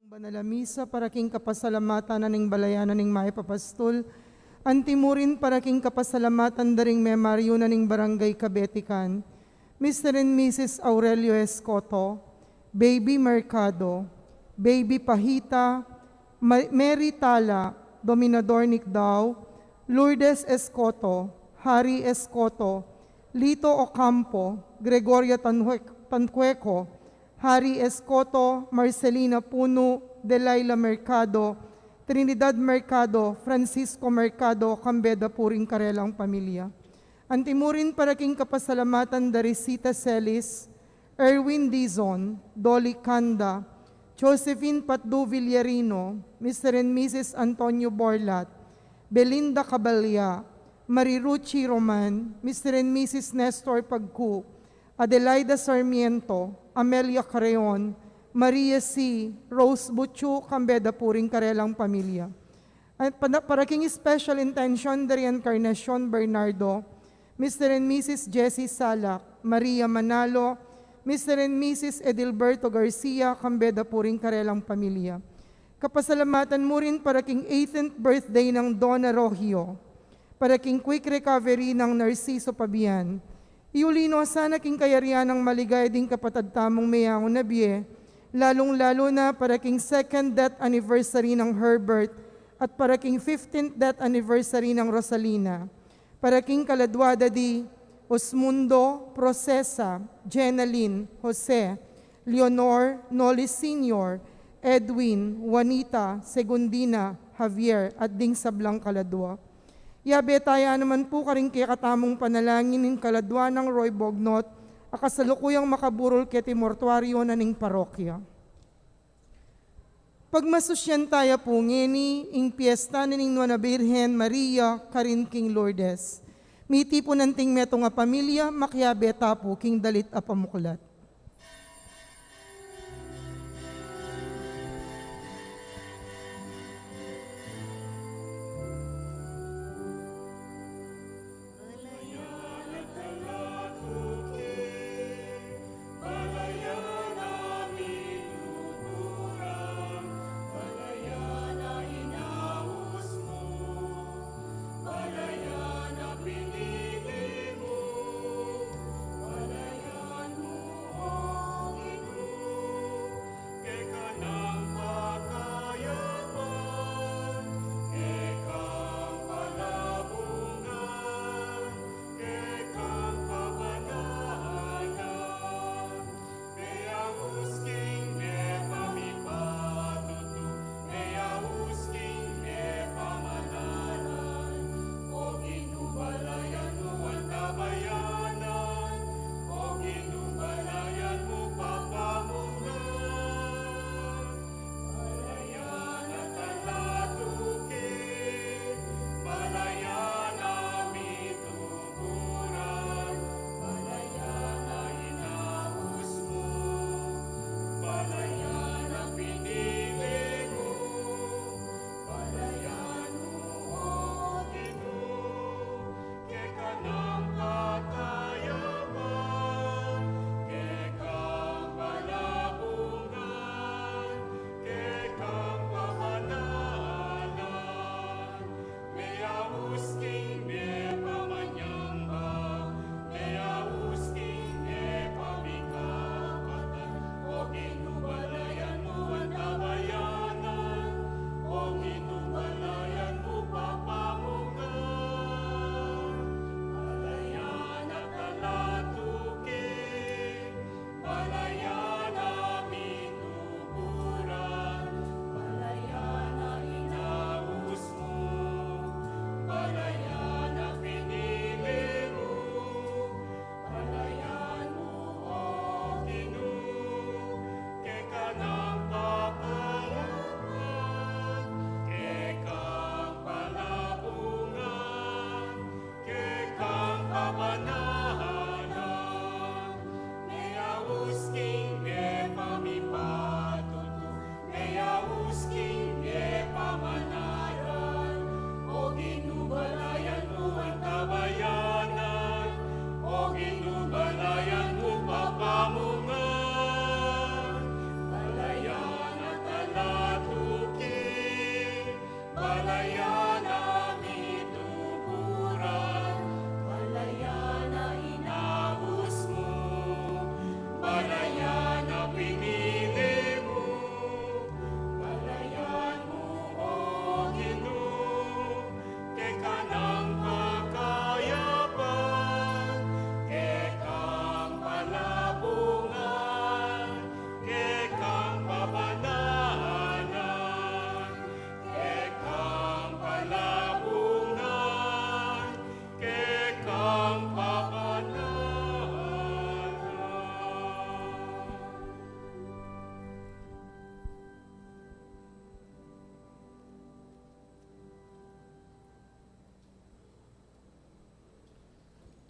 Banal a misa para king kapasalamatan na ning balayan na ning Mayap a Pastul, antimurin para king kapasalamatan da ring memaryu na ning Barangay Kabetikan, Mister and Missus Aurelio Escoto, Baby Mercado, Baby Pahita, Ma-, Mary Tala, Dominador Nicdao, Lourdes Escoto, Harry Escoto, Lito Ocampo, Gregoria Tanhue-, Tancueco, Harry Escoto, Marcelina Puno, Delilah Mercado, Trinidad Mercado, Francisco Mercado, kambe da pu ring karelang pamilya. Antimurin para king kapasalamatan da ri Sita Celis, Erwin Dizon, Dolly Canda, Josephine Patdu Villarino, Mister and Missus Antonio Borlat, Belinda Cabalya, Mariruchi Roman, Mister and Missus Nestor Pagcu, Adelaida Sarmiento, Amelia Carreon, Maria C., Rose Buchu, kambe da pu ring karelang pamilya. At pa-, para king special intention da ri Encarnacion Bernardo, Mister and Missus Jessie Salak, Maria Manalo, Mister and Missus Edilberto Garcia, kambe da pu ring karelang pamilya. Kapasalamatan mu rin para king eighteenth birthday nang Dona Rohio, para king quick recovery nang Narciso Pabian. Iuli no sana king kayarian nang maligaya ding kapatad tamung meyangu na bie, lalung-lalu na para king second death anniversary nang Herbert at para king fifteenth death anniversary nang Rosalina. Para king kaladua da di Osmundo, Procesa, Jenalyn, Jose, Leonor, Noli Senior, Edwin, Juanita, Segundina, Javier, at ding sablang kaladua. Yabe taya naman pu karing kekatamung panalangin ning kaladua nang Roy Bognot, a kasalukuyang makaburul keti mortuaryo na ning parokya. Pagmasusyan taya pu ngeni ing piesta na ning Nuan a Birhen Maria karin king Lourdes. Mitipunan ting metung a pamilya, makiabe ta pu king dalit a pamuklat.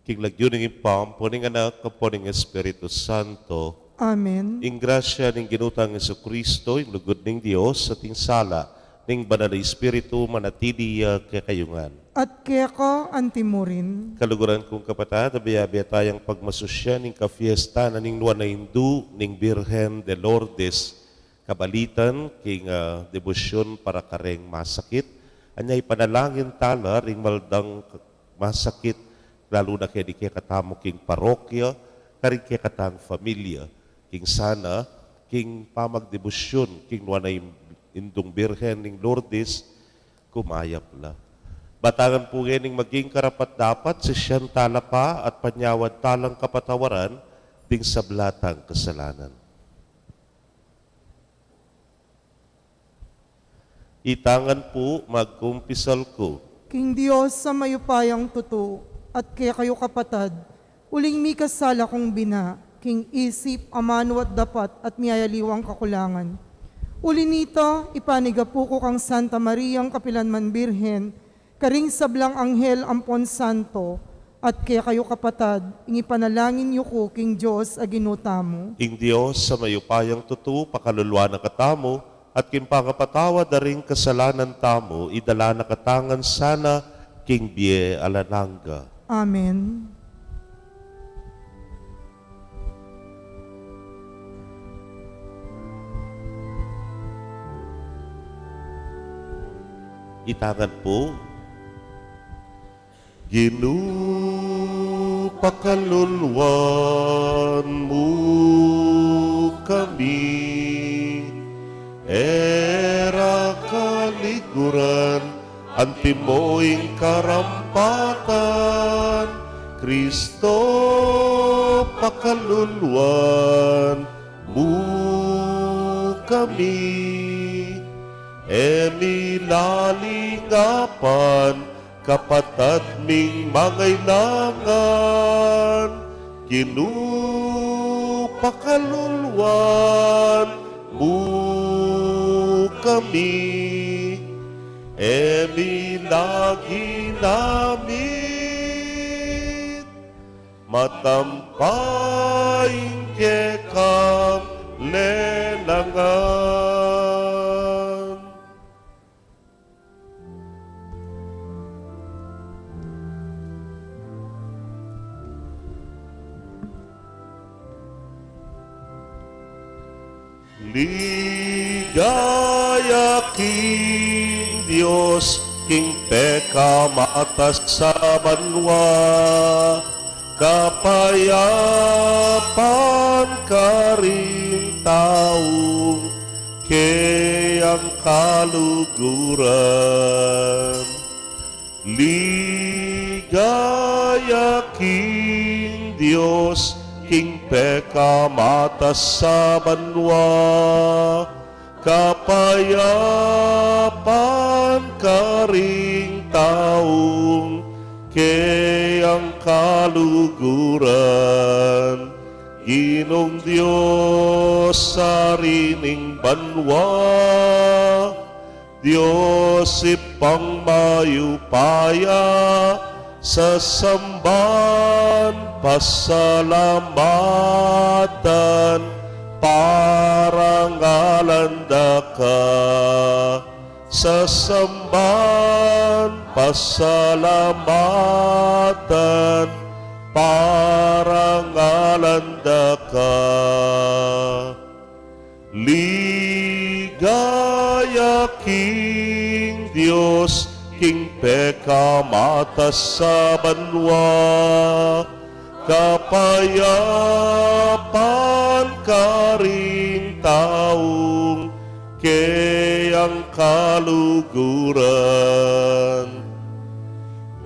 King lagyu ning Ibpa, ampo ning Anak, ampo ning Espiritu Santo. Amen. Ing grasya ning Ginu tang Jesucristo, ing lugud ning Dios, at ing sala ning Banal a Espiritu, manatili ya kekayu ngan. At keka antimurin. Kaluguran kung kapatad, abe-abe tayang pagmasusyan ning kafiesta na ning nuan a indu ning Birhen de Lourdes, kabalitan king, ah, debosyon para kareng masakit. Anya ipanalangin tala ring maldang masakit, lalu na keni kekatamu king parokya, karing kekatang familia, king sana, king pamagdebosyon king nuan a in-, indung Birhen ning Lourdes, kumayap la. Batangan pu ngening maging karapat-dapat, sisian tala pa at panyawad talang kapatawaran ding sabla tang kasalanan. Itangan pu, magkumpisal ku. King Dios a mayupayang tutu, at kekayu kapatad, uling mikasala kung bina, king isip, amanu at dapat, at miyayaliwang kakulangan. Uli nita, ipanigapu ku kang Santa Mariang kapilanman Birhen, karing sablang anghel ampon santo, at kekayu kapatad, ing ipanalangin yu ku king Dios a Ginu tamu. Ing Dios a mayupayang tutu, pakaluluan na katamu, at king pangapatawad da ring kasalanan tamu, idala na katamu ngan sana king bie alang angga. Amen. Itangan pu. Ginu, pakaluluan mu kami, e ra kaliguran, antimo ing karampatan, Kristo, pakaluluan mu kami, e mi lalingapan, kapatad ming mangailangan, Ginu, pakaluluan mu kami, e mi lalingapan, matampa ing kekang lelangan. Ligaya king Dios, king pekamatas a banua, kapayapan karing taung keyang kaluguran. Ligaya king Dios, king pekamatas a banua, kapayapan karing taung keyang kaluguran. Ginung Dios, Ari ning banua, Dios Ibpang mayupaya, sasamban, pasalamatan, parangalan da ka. Sasamban, pasalamatan, parangalan da ka. Ligaya king Dios, king pekamatas a banua, kapayapan karing taung keyang kaluguran.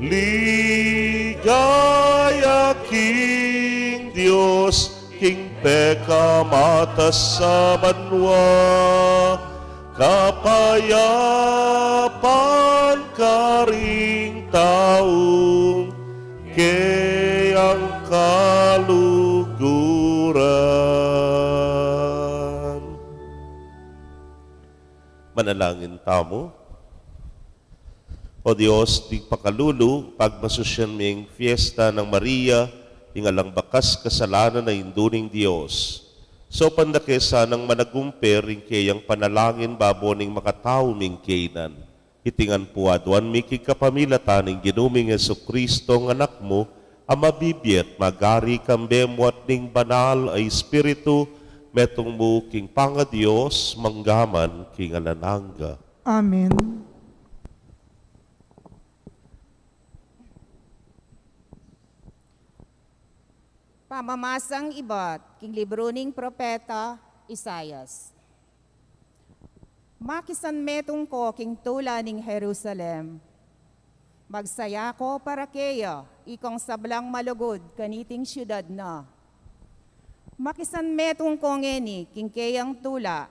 Ligaya king Dios, king pekamatas a banua, kapayapan karing taung keyang kaluguran. Manalangin tamu. O Dios, ding pakalulu, pagmasusyan me ing fiesta nang Maria, ing alang bakas kasalanan a Indu ning Dios. Saupan da ke sanang managumpe ring keyang panalangin babo ning makatau ming kainan. Iti ngan pu aduan mi king kapamilatan ning Ginu ming Jesucristo, ing Anak mu, a mabibie at magari kambe mu at ning Banal a Espiritu, metung mu king pangaDios, mangga man king alang angga. Amen. Pamamasang ibat king libru ning propeta Isaias. Makisanmetung ko king tula ning Jerusalem. Magsaya ko para keya, ikong sablang malugud kaniting siudad na. Makisanmetung ko ngeni king keyang tula,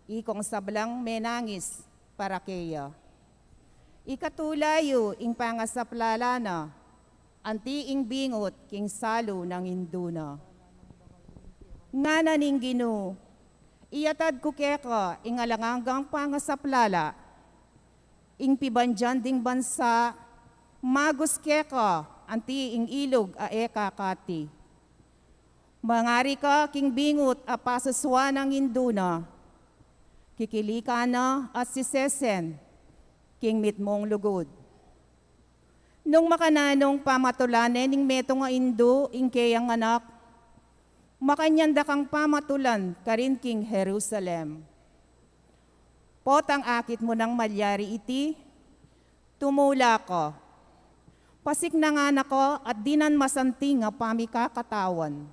ikong sablang menangis para keya. Ikatula yu ing pangasaplala na, anti ing bingut king salu nang indu na. Ngana ning Ginu, iyatad ku keka ing alang anggang pangasaplala. Ing pibandian ding bansa, magus keka anti ing ilug a e kakati. Mangari ka king bingut a pasusua nang indu na. Kikilikan na at sisesen king mitmung lugud. Nung makananung pamatulan ne ning metung a indu ing keyang anak, makanyan da kang pamatulan karin king Jerusalem. Potang akit mu nang malyari iti, tumula ka. Pasiknangan na ka at dinan masanting a pamikakatawan.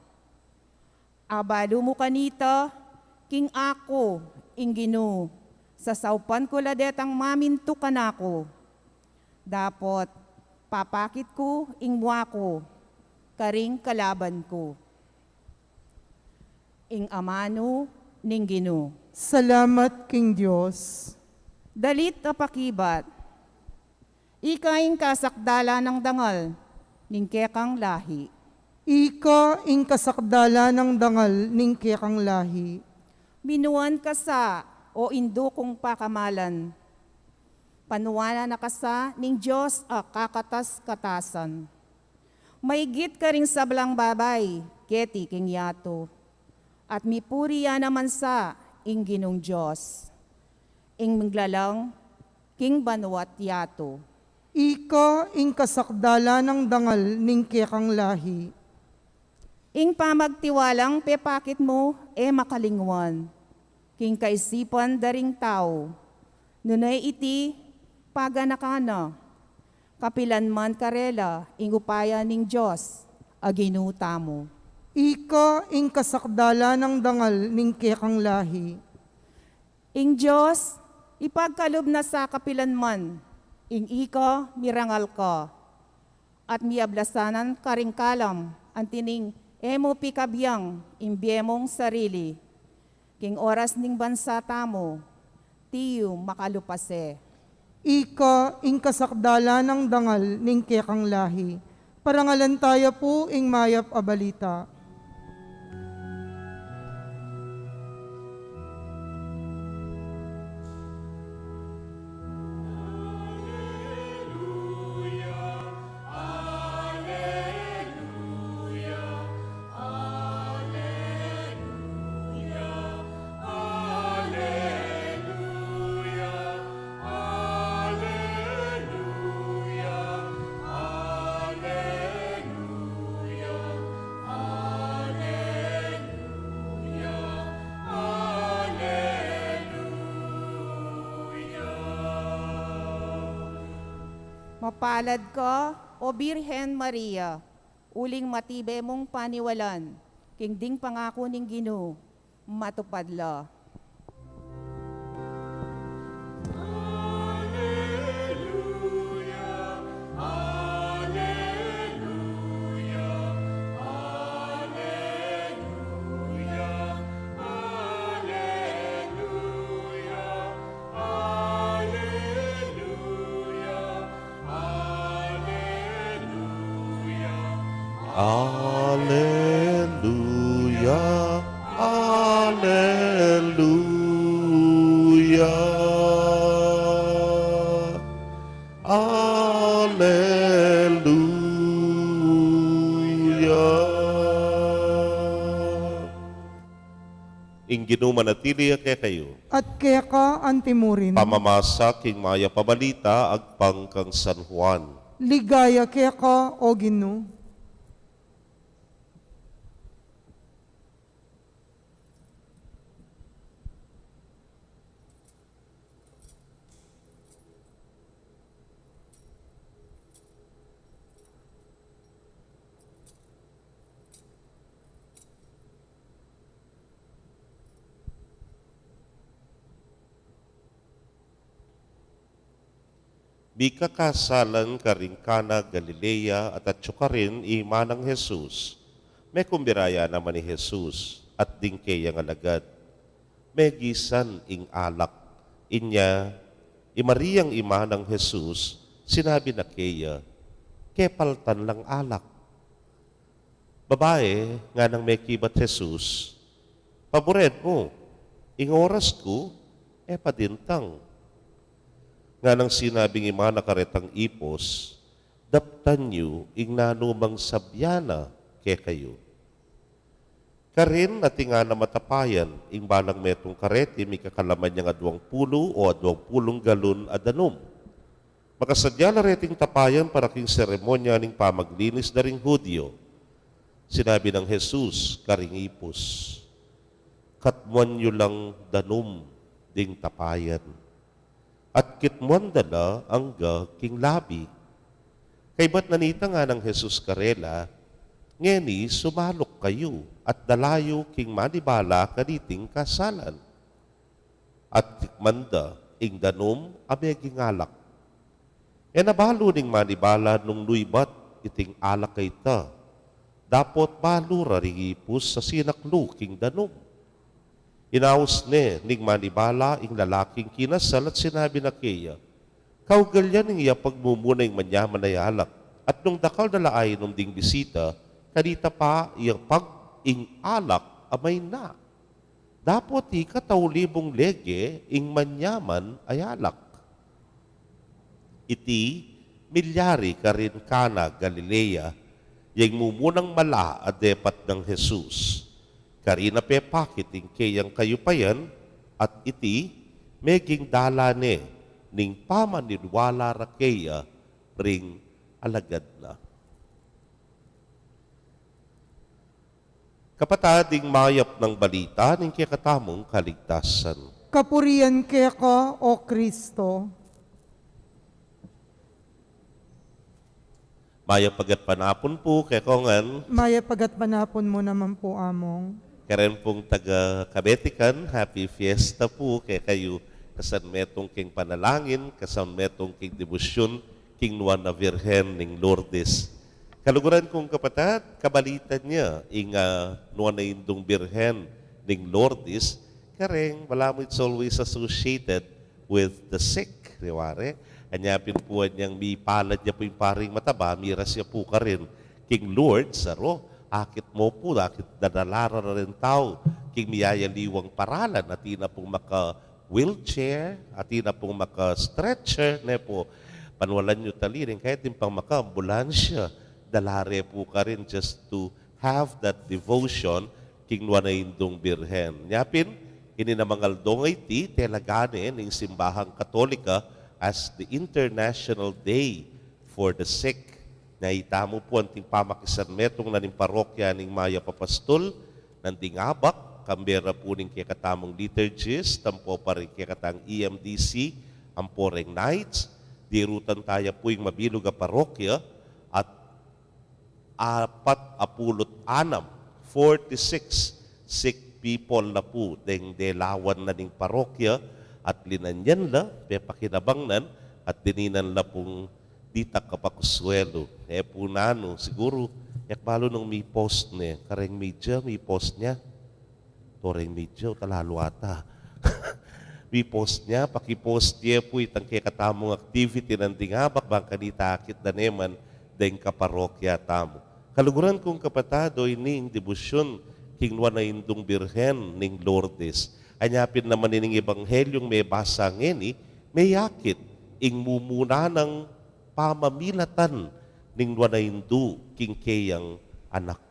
Abalu mu kanita, king aku, ing Ginu, sasaupan ku la detang mamintu kanaku. Dapot, papakit ku ing mua ku karing kalaban ku. Ing amanu ning Ginu. Salamat king Dios. Dalit a pakibat. Ika ing kasakdalan nang dangal ning kekang lahi. Ika ing kasakdalan nang dangal ning kekang lahi. Minuan ka sa, o indu kung pakamalan. Panuanan na ka sa ning Dios a kakatas-katasan. Maigit karing sablang babai keti king yatu. At mipuri ya naman sa ing Ginung Dios, ing miglalang king banua't yatu. Ika ing kasakdalan nang dangal ning kekang lahi. Ing pamagtiwalang pepakit mu e makalingwan king kaisipan da ring tau. Nune iti, paganakan na. Kapilan man karela ing upaya ning Dios a Ginu tamu. Ika ing kasakdalan nang dangal ning kekang lahi. Ing Dios, ipagkalub na sa kapilan man ing ika mirangal ka, at miablasanan karing kalam anti ning e mu pikabiang ing bie mung sarili. King oras ning bansa tamu, tiyu makalupase. Ika ing kasakdalan nang dangal ning kekang lahi. Parangalan taya pu ing mayap a balita. Mapalad ka, O Birhen Maria, uling matibe mung paniwalan, king ding pangaku ning Ginu, matupad la. Aleluya, aleluya. Ing Ginu manatili ya kekayu. At keka antimurin. Pamamasa king Mayap a Balita agpang kang San Juan. Ligaya keka, O Ginu. Mikakasalan karing Kana Galilea at atyu karin i ima nang Jesus. Mekumbira ya naman i Jesus at ding keyang alagad. Megisan ing alak. Inya, i Mariang ima nang Jesus, sinabi na keya, "Kepaltan lang alak." "Babai," nganang mekibat Jesus, "Paburen mu, ing oras ku e pa dintang." Nganang sinabing ima na karetang ipus, "Daptan yu ing nanu mang sabyan na kekayu." Karin atin ngana matapayan ing balang metung kareti mikakalaman yang adwang pulu o adwang pulung galun a danum. Makasadya la reting tapayan para king seremonya ning pamaglinis da ring Judio. Sinabi nang Jesus karing ipus, "Katmuan yu lang danum ding tapayan." At kitmuan da la angga king labi. Kaybat na nita nganang Jesus karela, "Ngeni sumaluk kayu at dala yu king manibala kaniting kasalan." At tikman da ing danum a meging alak. E na balu ning manibala nung nuibat iting alak a ita. Dapot balu ra ring ipus a sinaklu king danum. Inaus ne ning manibala ing lalaking kinasal at sinabi na keya, "Kaugal ya ning yapagmumuna ing manyaman a alak, at nung dakal da la ainum ding bisita, kanita pa yapag ing alak a mayna. Dapot ika tauli mung lege ing manyaman a alak." Iti milyari karin Kana Galilea, ya ing mumunang mala a depat nang Jesus. Karin a pepakit ing keyang kayupayan, at iti meging dalan ne ning pamaniniwala ra keya ring alagad na. Kapatad, ing mayap nang balita ning kekatamung kaligtasan. Kapurian keka, O Kristo. Mayap a gatpanapun pu kekongan. Mayap a gatpanapun mu naman pu, Among. Karen pung taga Kabetikan, happy fiesta pu kekayu. Kasan metung king panalangin, kasan metung king debosyun king Nuan a Birhen ning Lourdes. Kaluguran kung kapatad, kabalitan ya ing, ah, Nuan a Indung Birhen ning Lourdes, kareng, balamu, it's always associated with the sick, di ba re? Anya pin pu anyang mipalad ya pu ing paring mataba, miras ya pu karin king Lourdes, aro, akit mu pu, akit dadala ra ring tau king miyayaliwang paralan, atin na pung maka-wheelchair, atin na pung maka-stretcher, ne pu, panualan yu tali rin, kaya atin pang maka-ambulansya, dala re pu karin just to have that devotion king Nuan a Indung Birhen. Nya pin, ini namang aldo ngeni, telaga ne ning Simbahang Katolika as the International Day for the Sick. Nya itamu pu anting pamakisanmetung na ning parokya ning Mayap a Pastul nanding abak, kambe ra pu ning kekatamung liturgist, ampo pa ring kekatang E M D C, ampo reng knights, dirutan taya pu ing mabilug a parokya, at apat a pulu't anam, forty-six sick people na pu deng delawan na ning parokya, at linanyan la, pepakinabangnan, at dininan la pung ditak a pakusuelu. E pu nanu, siguru, e ku balu nung mi-post ne, kareng media, mi-post ne. Toreng media, talalu ata. Mi-post ne, paki-post ye pu itang kekatamung activity nanding abak, bang kanita akit da ne man deng kaparokya tamu. Kaluguran kung kapatad, o ini ing debosyun king Nuan a Indung Birhen ning Lourdes. Anya pin naman ining ebanghelyung mebasa ngeni, meyakit ing mumuna nang pamamilatan ning Nuan a Indu king keyang anak.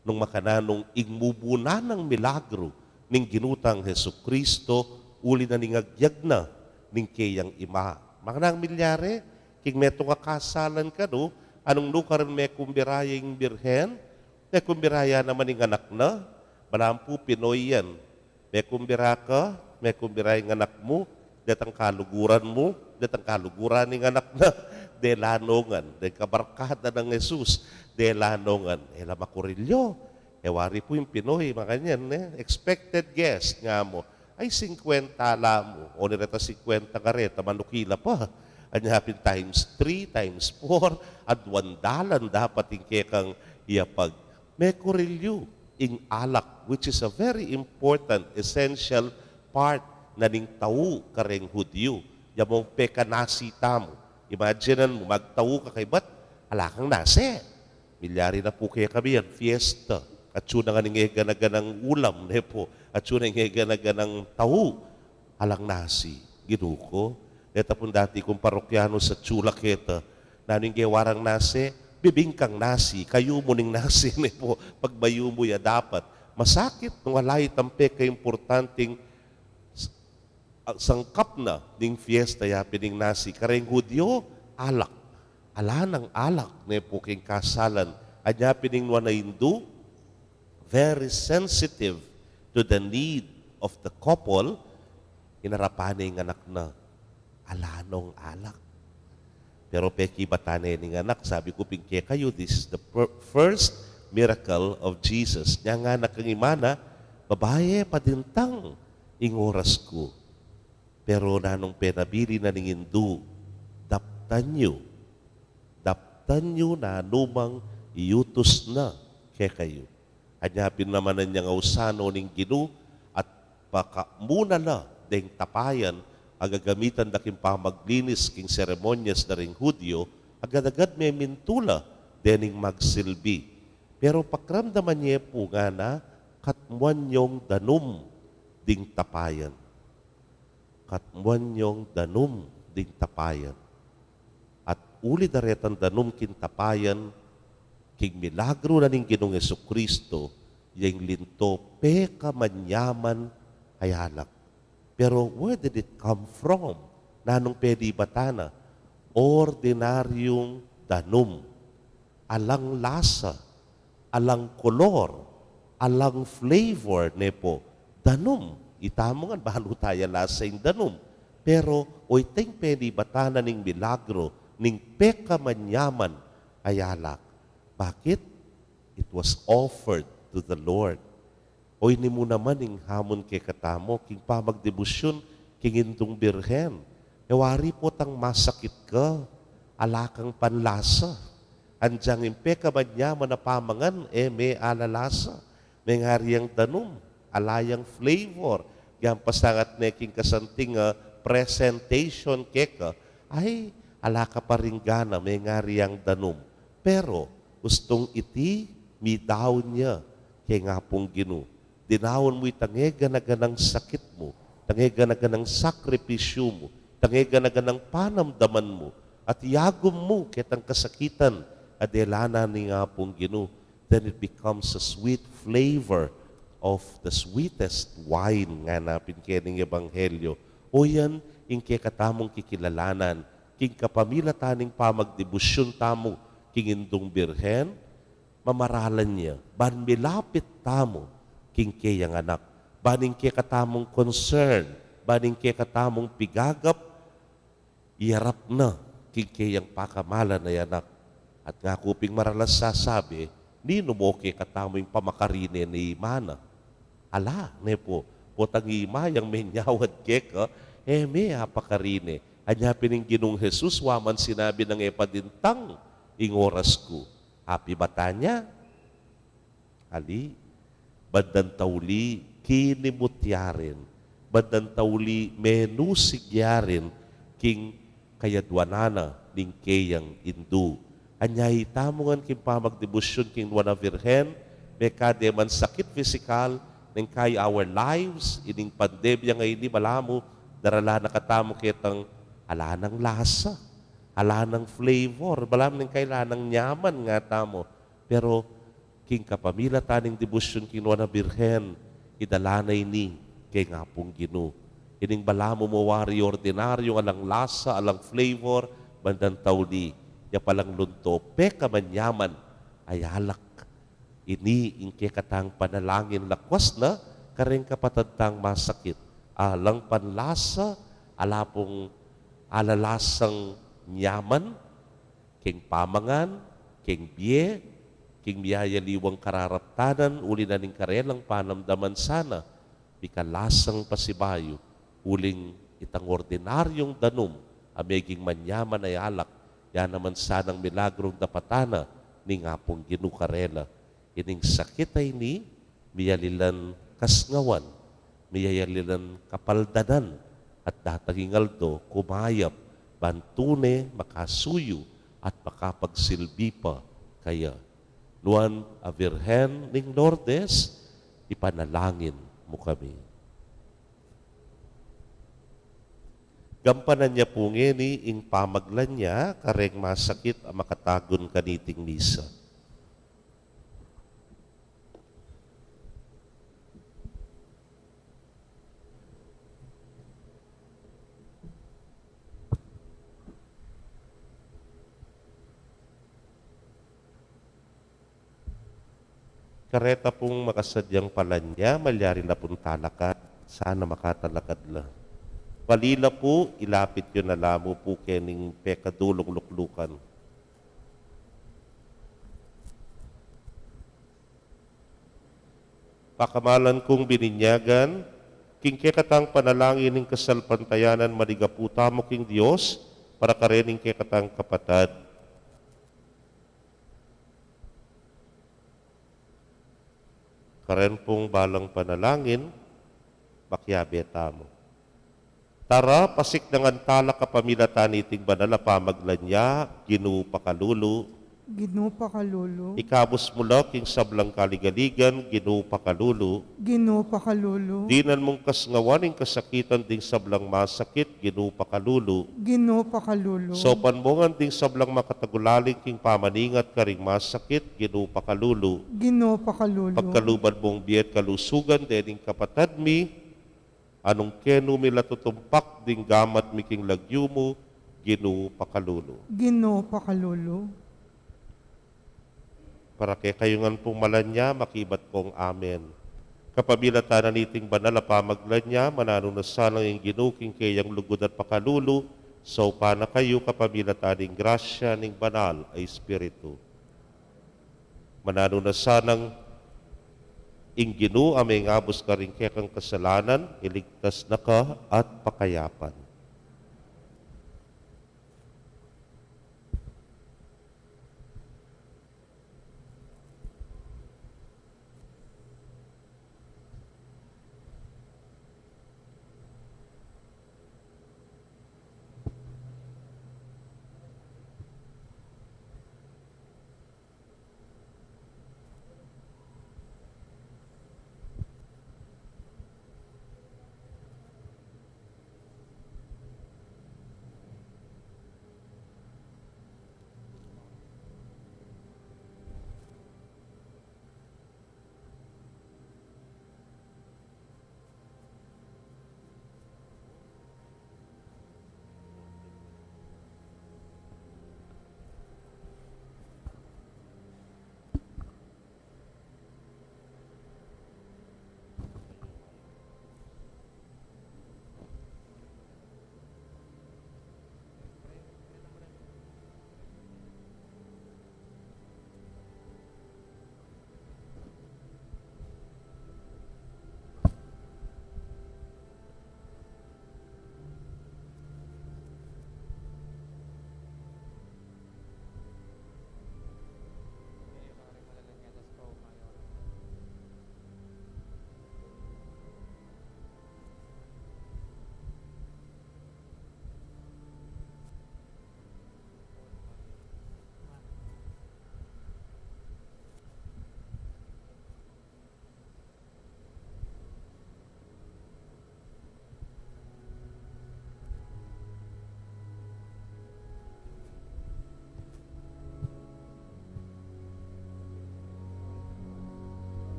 Nung makananu ing mumuna nang milagru ning Ginu tang Jesucristo, uli na ning agyag na ning keyang ima. Makanang milyari, king metung a kasalan kanu, anung nukarin mekumbira ya ing Birhen, mekumbira ya naman ing anak na, balamu pu Pinoy yan. Mekumbira ka, mekumbira ing anak mu, detang kaluguran mu, detang kaluguran ning anak na, de la no ngan, deng kabarkada nang Jesus, de la no ngan, e la makurilyo. E wari pu ing Pinoy, makanyan, ne? Expected guest, nga mu. Ay, singkwenta la mu. O ni reta singkwenta ka reta, manukila pa. Anya pin times three, times four, aduang dalan dapat ing kekang iyapag. Mekurilyu ing alak, which is a very important, essential part na ning tau kareng Hudyu. Ya mung pekanasi tamu. Imaginan mu, magtau ka kaybat, ala kang nasi. Milyari na pu kekami yan, fiesta. Atsu na ngan ing e gana-ganang ulam, ne pu. Atsu na ing e gana-ganang tau. Alang nasi, Ginu ku. Deta pung dati kung parokyanu sa Chula keta, nanu ing gewa rang nasi, bibingkang nasi, kayumu ning nasi, ne pu, pagbayumu ya dapat. Masakit nung ala itang pekaimportanting s-, a-, sangkap na ning fiesta ya pin ing nasi. Kareng Hudyo, alak. Ala nang alak, ne pu, king kasalan. Anya pin ing nuan a Indu, very sensitive to the need of the couple, inarapan ne ing anak na, ala nong alak. Pero pekibatan ne ning anak, sabi ku pin kekayu, this is the per-, first miracle of Jesus. Nya ngana kang ima na, babae, padintang ing oras ku. Pero nanung penabili na ning Indu, daptan yu. Daptan yu nanumang iutus na kekayu. Anya pin naman inyang ausan o ning Ginu at pakamuna la deng tapayan a gagamitan da king pamaglinis king seremonyas da ring Hudyo, agad-agad memintu la dening magsilbi. Pero pakiramdaman ye pu ngana, katmuan yong danum ding tapayan. Katmuan yong danum ding tapayan. At uli da retang danum king tapayan, king milagru na ning Ginung Jesucristo, ya ing linto pekamanyaman a alak. Pero where did it come from? Nanung pelibatana? Ordinaryung danum. Alang lasa, alang kolor, alang flavor, ne pu. Danum, itamu ngan balu taya lasa ing danum. Pero, o iteng penibatan na ning milagro, ning pekamanyaman a alak. Bakit? It was offered to the Lord. O ini mu naman ing hamun kekatamu, king pamagdebusyon king Indung Birhen. E wari potang masakit ka, ala kang panlasa. Anyang ing pekamanyaman a pamangan, e me ala lasa. Mengari yang danum, ala yang flavor. Yang pasangat ne king kasanting a presentation keka, ay, ala ka pa ring gana, mengari yang danum. Pero, ustung iti, midaun ya keng Apung Ginu. Dinaun mu itang e gana-ganang sakit mu, itang e gana-ganang sakripisyu mu, itang e gana-ganang panamdaman mu, at iyagum mu ketang kasakitan a dela na ning Apung Ginu, then it becomes a sweet flavor of the sweetest wine, ngana pin keng Ebanghelyo. O yan ing kekatamung kikilalanan, king kapamilatan ning pamagdebusyon tamu king Indung Birhen, mamaralan ya, ban milapit tamu king keyang anak, ban ing kekatamung concern, ban ing kekatamung pigagap, iyarap na king keyang pakamalan a anak. At ngaku ping maralas sasabi, ninu mu kekatamu ing pamakarine ning ima na? Ala, ne pu, potang ima yang menyawad keka, e me apakarine. Anya pin ing Ginung Jesus, wa man sinabi nang e pa dintang ing oras ku. Apibatan ya, ali, bandang tauli, kinimut ya rin, bandang tauli, menusig ya rin, king kayaduanan na ning keyang indu. Anya itamu ngan king pamagdebusyon king Nuan a Virgen, mekade man sakit pisikal, neng kay our lives, ining pandemya ngeni balamu, darala na katamu ketang ala nang lasa, ala nang flavor, balamu neng kay ala nang nyaman ngatamu. Pero king kapamilatan ning debusyon king Nuan a Virgen, Idala na ini keng Apung Ginu. Ining balamu mu wari ordinaryung alang lasa, alang flavor, ban dantau di, ya palang lunto, pekamanyaman a alak. Ini ing kekatang panalangin lakwas na kareng kapatad tang masakit. Alang panlasa, ala pung alalasang nyaman, keng pamangan, keng bie, keng miyayaliwang kararaptanan, uli na ning karelang panamdaman sana, mikalasang pasibayu, uling itang ordinaryung danum a meging manyaman a alak, ya naman sanang milagrung dapatan na ning Apung Ginu karela. Ining sakit a ini, miyayalilan kasngawan, miyayalilan kapaldanan, at datang ing aldo, kumayap, ban tune makasuyu at makapagsilbi pa kaya. Nuan a Virgen ning Lourdes, ipanalangin mu kami. Gampanan ya pu ngeni ing pamaglan ya kareng masakit a makatagun kaniting misa. Kareta pung makasadyang palanya, malyari la pung talakad, sana makatalakad la. Bali la pu, ilapit yu na la mu pu kening pekadulung luklukan. Pakamalan kung bininyagan, king kekatang panalangin ning kasalpantayanan, maligapu tamu king Dios para karening kekatang kapatad. Karen pung balang panalangin, makiabe tamu. Tara, pasiknangan tala kapamilatan niting banal a pamaglan ya, Ginu pakalulu. Ginu pakalulu. Ikabus mu la king sablang kaligaligan, Ginu pakalulu. Ginu pakalulu. Dinan mung kasngawan ing kasakitan ding sablang masakit, Ginu pakalulu. Ginu pakalulu. Saupan mu ngan ding sablang makatagulaling king pamaningat karing masakit, Ginu pakalulu. Ginu pakalulu. Pagkaluban mung bie at kalusugan dening kapatad mi, a nung kenu mi la tutumpak ding gamat mi king lagyu mu, Ginu pakalulu. Ginu pakalulu. Para kekayu ngan pung malanya, makibat kong amen. Kapamilatan na niting banal a pamaglan ya, mananu na sanang ing Ginu king keyang lugud at pakalulu, saupan na kayu kapamilatan ning grasya ning Banal a Espiritu. Mananu na sanang ing Ginu a mengabus karing kekang kasalanan, iligtas na ka at pakayapan.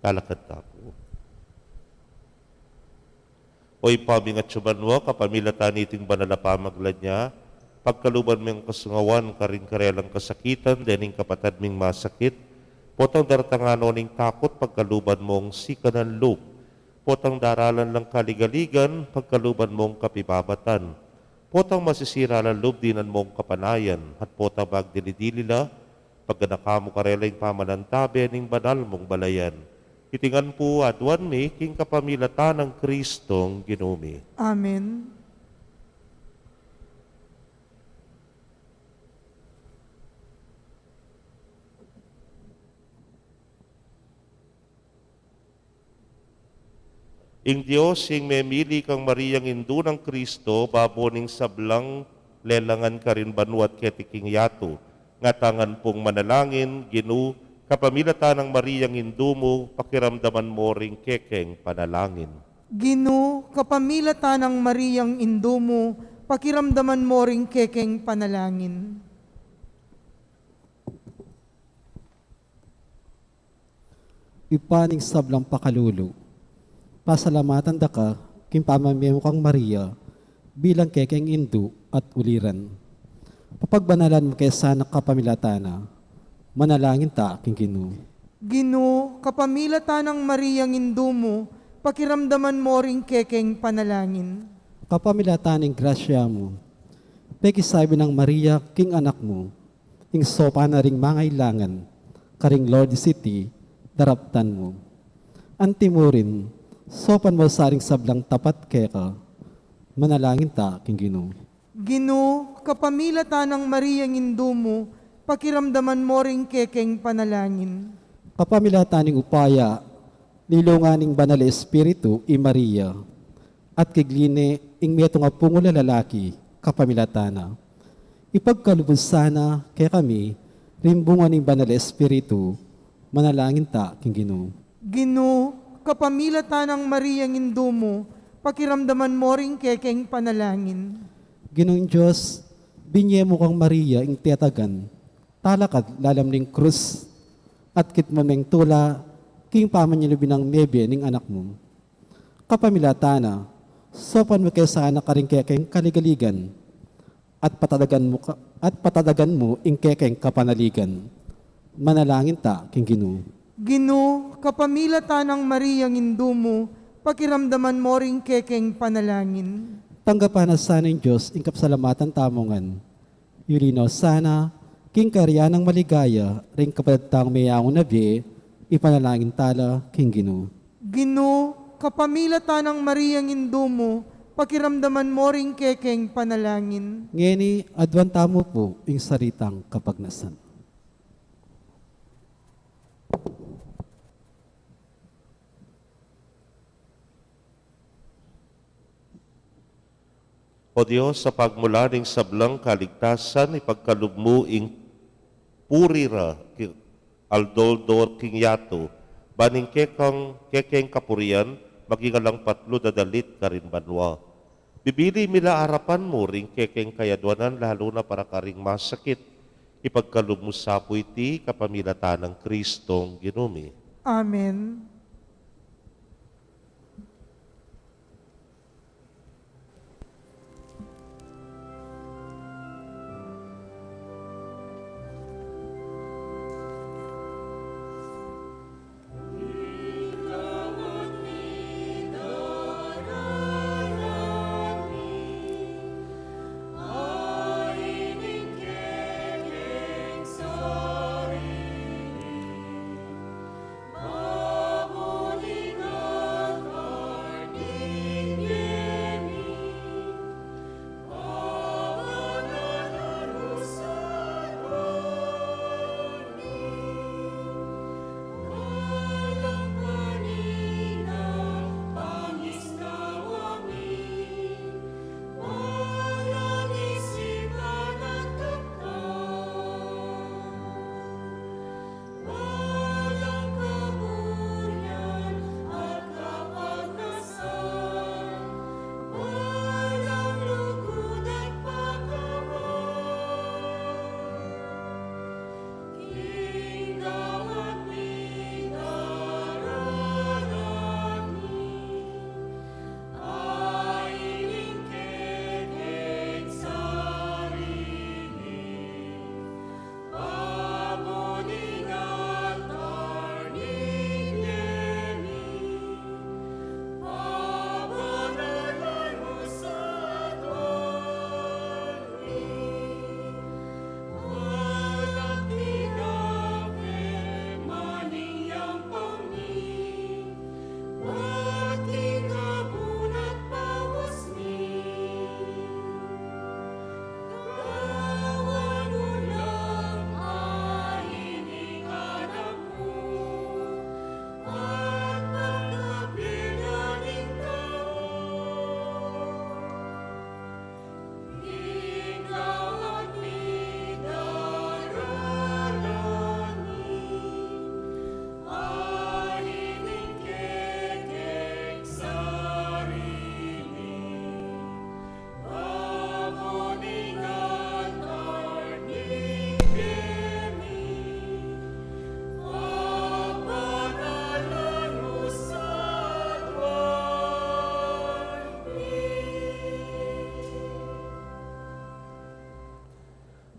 Talakad ta pu. O Ibpa ming atsu banua, kapamilatan niting banal a pamagla nia, pagkaluban me ing kasungawan karing karelang kasakitan, dening kapatad ming masakit, potang daratan na no ning takut, pagkaluban mong sikanan lub, potang daralan lang kaligaligan, pagkaluban mong kapibabatan, potang masisira lang lub, dinan mong kapanayan, at potang magdili-dili la, pagganaka mu karela ing pamanantabe ning banal mung balayan. Iti ngan pu aduan mi king kapamilatan nang Kristong Ginu mi. Amen. Ing Dios ing memili kang Mariang indu nang Kristo, babo ning sablang lelangan karin banua't keti king yatu. Ngatamu ngan pung manalangin, Ginu, kapamilatan nang Mariang indu mu, pakiramdaman mo ring kekeng panalangin. Ginu, kapamilatan nang Mariang indu mu, pakiramdaman mo ring kekeng panalangin. Ibpa ning sablang pakalulu, pasalamatan da ka king pamamie mu kang Maria bilang kekeng indu at uliran. Papagbanalan mu ke sana kapamilatan na. Manalangin ta king Ginu. Ginu, kapamilatan nang Mariang indu mu, pakiramdaman mo ring kekeng panalangin. Kapamilatan ning grasya mu, pekisabi nang Maria king anak mu, ing saupan na ring mangailangan karing Lourdes City, daraptan mu. Anti mu rin, saupan mu sa ring sablang tapat keka. Manalangin ta king Ginu. Ginu, kapamilatan nang Mariang indu mu, pakiramdaman mo ring kekeng panalangin. Kapamilatan ning upaya, nilungan ning Banal a Espiritu i Maria, at kigli ne ing metung a pungul a lalaki, kapamilatan na. Ipagkalub mu sana kekami ring bunga ning Banal a Espiritu. Manalangin ta king Ginu. Ginu, kapamilatan nang Mariang indu mu, pakiramdaman mo ring kekeng panalangin. Ginung Dios, binie mu kang Maria ing tetagan, talakad lalam ning krus, at kitmu meng tula king pamanyalubing mebie ning anak mu. Kapamilatan na, saupan mu ke sana karing kekeng kaligaligan, at patadagan mu ka, at patadagan mu ing kekeng kapanaligan. Manalangin ta king Ginu. Ginu, kapamilatan nang Mariang indu mu, pakiramdaman mo ring kekeng panalangin. Tanggapan na sana ning Dios ing kapasalamatan tamu ngan. Yuli no sana king kayarian nang maligaya ring kapatad tang meyangu na bie, ipanalangin ta la king Ginu. Ginu, kapamilatan nang Mariang indu mu, pakiramdaman mo ring kekeng panalangin. Ngeni, aduan tamu pu ing salitang kapagnasan. O Dios, sa pagmula ning sablang kaligtasan, ipagkalub mu ing puri ra ki-, aldo-aldo king yatu, ban ing kekang, kekeng kapurian, maging alang patlud a dalit karin banua. Bibili mi la arapan mu ring kekeng kayaduanan, lalu na para karing masakit, ipagkalub mu sa pu iti kapamilatan nang Kristong Ginu mi. Amen.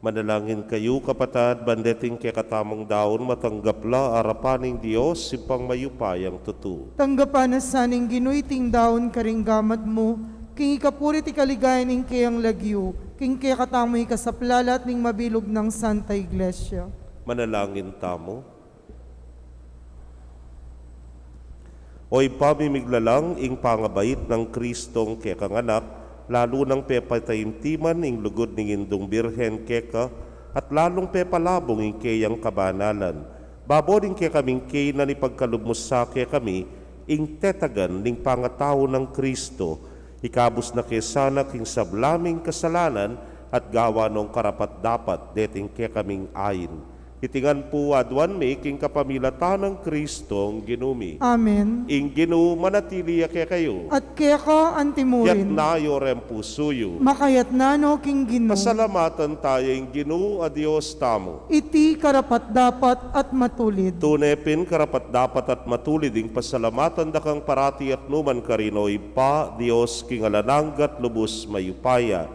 Manalangin kayu, kapatad, ban deting kekatamung daun matanggap la arapan ning Dios, Ibpang mayupayang tutu. Tanggapan na sa ning Ginu iting daun karing gamat mu, king ikapuri't ikaligaya ning keyang lagyu, king kekatamung ikasaplalat ning mabilug nang Santa Iglesia. Manalangin tamu. O Ibpa mi miglalang, ing pangabait nang Kristong kekang Anak, lalu nang pepataimtiman ing lugud ning Indung Birhen keka, at lalung pepalabung ing keyang kabanalan. Babo ning kekaming kainan ipagkalub mu sa kekami, ing tetagan ning pangatau nang Kristo, ikabus na ke sana king sabla ming kasalanan, at gawa nong karapat-dapat deting kekaming ain. Iti ngan pu aduan mi king kapamilatan nang Kristong Ginu mi. Amen. Ing Ginu manatili ya kekayu. At keka antimurin. Yatna yu reng pusu yu. Makayatna no king Ginu. Pasalamatan taya ing Ginu a Dios tamu. Iti karapat-dapat at matulid. Tune pin karapat-dapat at matulid ing pasalamatan da kang parati at numan karin, O Ibpa, Dios king alang angga at lubus mayupaya.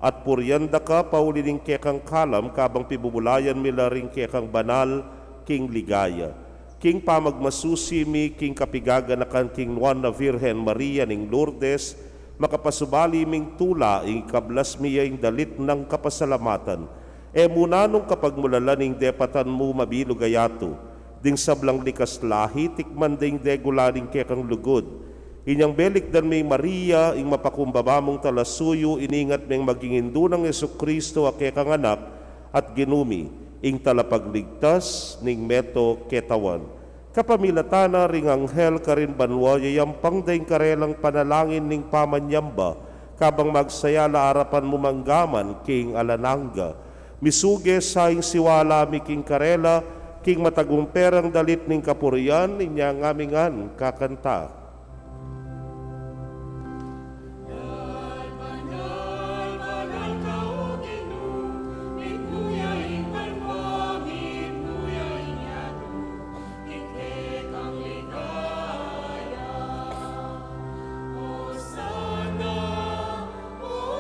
At purian da ka pauli ning kekang kalam, kabang pibubulayan mi la ring kekang banal king ligaya. King pamagmasusi mi king kapigaganakan king Nuan a Virgen Maria ning Lourdes, makapasubali ming tula ing ikablas mi ya ing dalit nang kapasalamatan. E mu nanung kapagmulalan ing depatan mu mabilug a yatu, ding sablang likas lahi tikman da ing degula ning kekang lugud. Inyang belikdan mi Maria, ing mapakumbaba mung talasuyu, iningat meng maging indu nang Jesucristo a kekang Anak at Ginu mi, ing talapagligtas ning meto ketawan. Kapamilatan na ring anghel karin banua, yayampang da ing karelang panalangin ning pamanyamba, kabang magsaya la arapan mu mangga man king alang angga. Misuge sa ing siwala mi king karela, king matagumpe rang dalit ning kapurian, inya ngan mi ngan kakanta.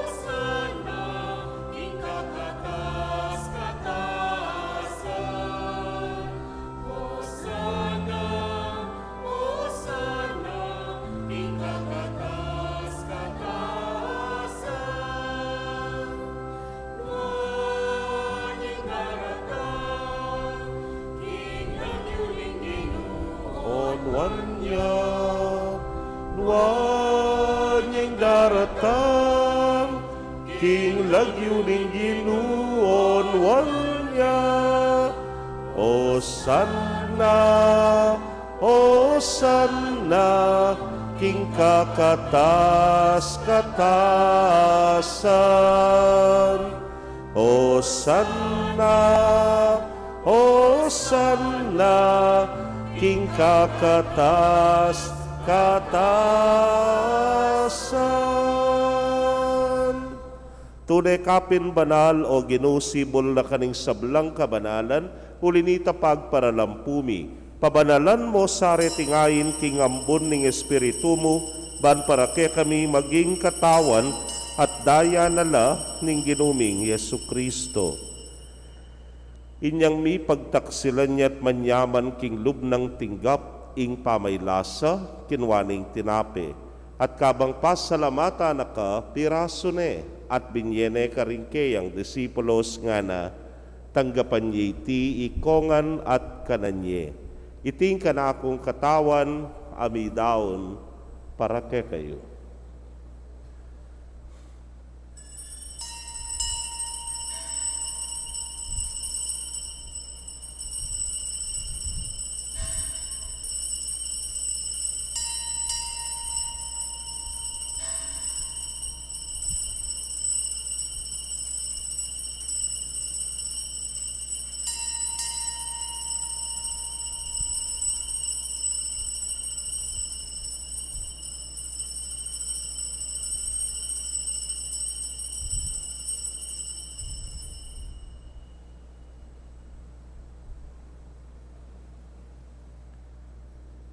Hosanna, king kakatas-katasan. Hosanna, Hosanna, king kakatas-katasan. Nuan yang daratang, king lagyu ning Ginu, o nuan ya. Nuan yang daratang, king lagyu ning Ginu, o nuan ya. Hosanna, Hosanna, king kakatas-katasan. Hosanna, Hosanna, king kakatas-katasan. Tune ka pin banal, o Ginu, sibul na ka ning sablang kabanalan, uli nita pagparalampu mi. Pabanalan mo sa reting ain king ambun ning Espiritu mu, ban para kekami maging katawan at daya na la ning Ginu ming Jesucristo. Inyang mipagtaksilan ya't manyaman king lub nang tinggap ing pamaylasa, kinua ne ing tinape, at kabang pasalamatan na ka, pirasu ne, at binye ne karing keyang disipulos, ngana: Tanggapan ye iti ikongan at kanan ye. Iti ing kanakung katawan a midaun para kekayu.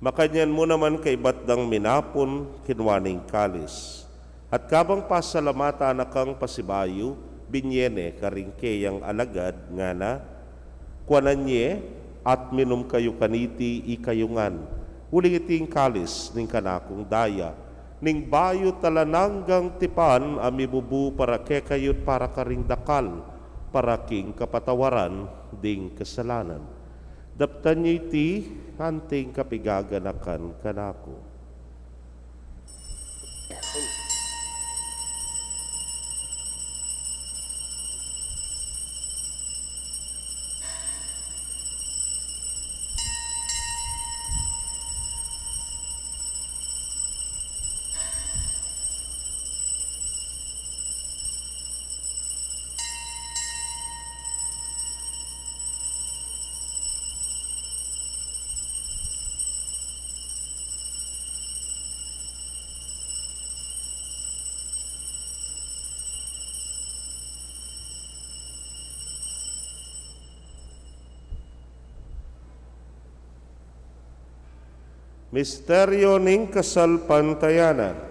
Makanyan mu naman kaibat dang minapun, kinua ne ing kalis, at kabang pasalamatan na kang pasibayu, Binie ne karing keyang alagad, ngana: Kuanan ye at minum kayu kaniti ikayu ngan, uling iti ing kalis ning kanakung daya, ning bayu't alang anggang tipan, a mibubu para kekayu't para karing dakal, para king kapatawaran ding kasalanan. Daptan ye iti anting kapigaganakan kanaku. Misteryo ning kasalpantayanan.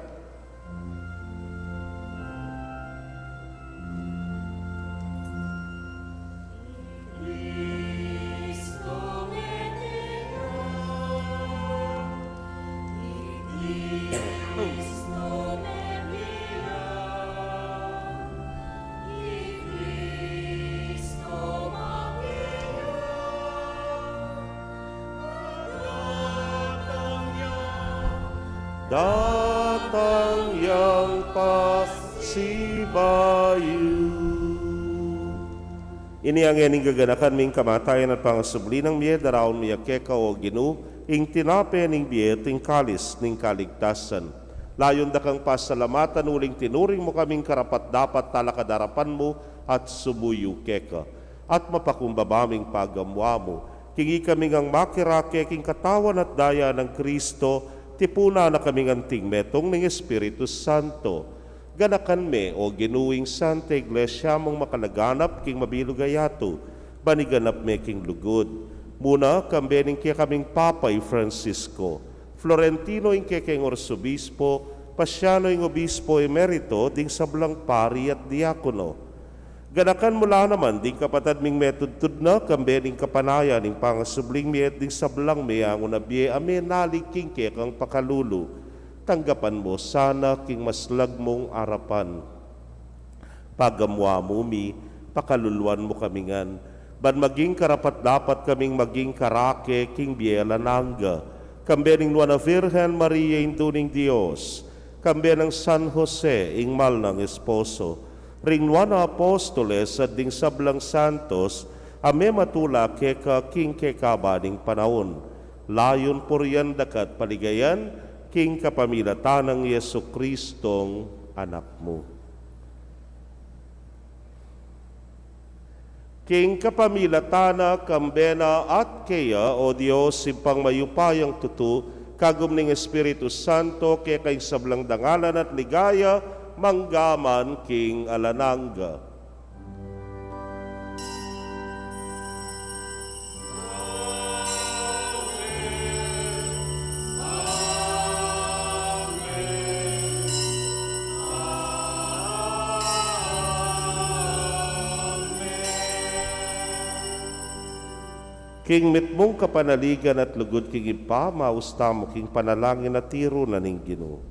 Datang yang pasibayu. Ini ing gaganakan ming kamatayan at pangasubli nang mie, daraun mi keka, o Ginu, ing tinape ning bie at ing kalis ning kaligtasan. Layun da kang pasalamatan uling tinuring mu kaming karapat-dapat talakad arapan mu at sumuyu keka. At mapakumbaba ming pagamuan mu, king ikami ngang makirake king katawan at daya nang Kristo, tipunan na kaming anting metung ning Espiritu Santo. Ganakan me, o Ginu, ing Santa Iglesia mung makalaganap king mabilug a yatu, ban iganap me king lugud. Muna, kambe ning kekaming Papa i Francisco, Florentino ing kekeng Arsobispo, Pasiano ing Obispo Emerito, ding sablang pari at diakono. Ganakan mu la naman ding kapatad ming metudtud na, kambe ning kapanayan ning pangasubling mie at ding sablang meangu na bie a menali king kekang pakalulu. Tanggapan mu sana king maslag mung arapan. Pagamuan mu mi, pakaluluan mu kami ngan, ban maging karapat-dapat kaming maging karake king bie alang angga, kambe ning Nuan a Virgen Maria, Indu ning Dios, kambe nang San Jose, ing mal nang esposo, ring Nuan a Apostoles, at ding sablang santos a mematula keka king kekaba ning panaun. Layun purian da ka at paligayan, king kapamilatan nang Jesucristong Anak mu. King kapamilatan na, kambe na, at keya, o Dios, Ibpang mayupayang tutu, kagum ning Espiritu Santo, keka ing sablang dangalan at ligaya, mangga man king alang angga. King mitmung kapanaligan at lugud king Ibpa, maus tamu king panalangin a tiru na ning Ginu.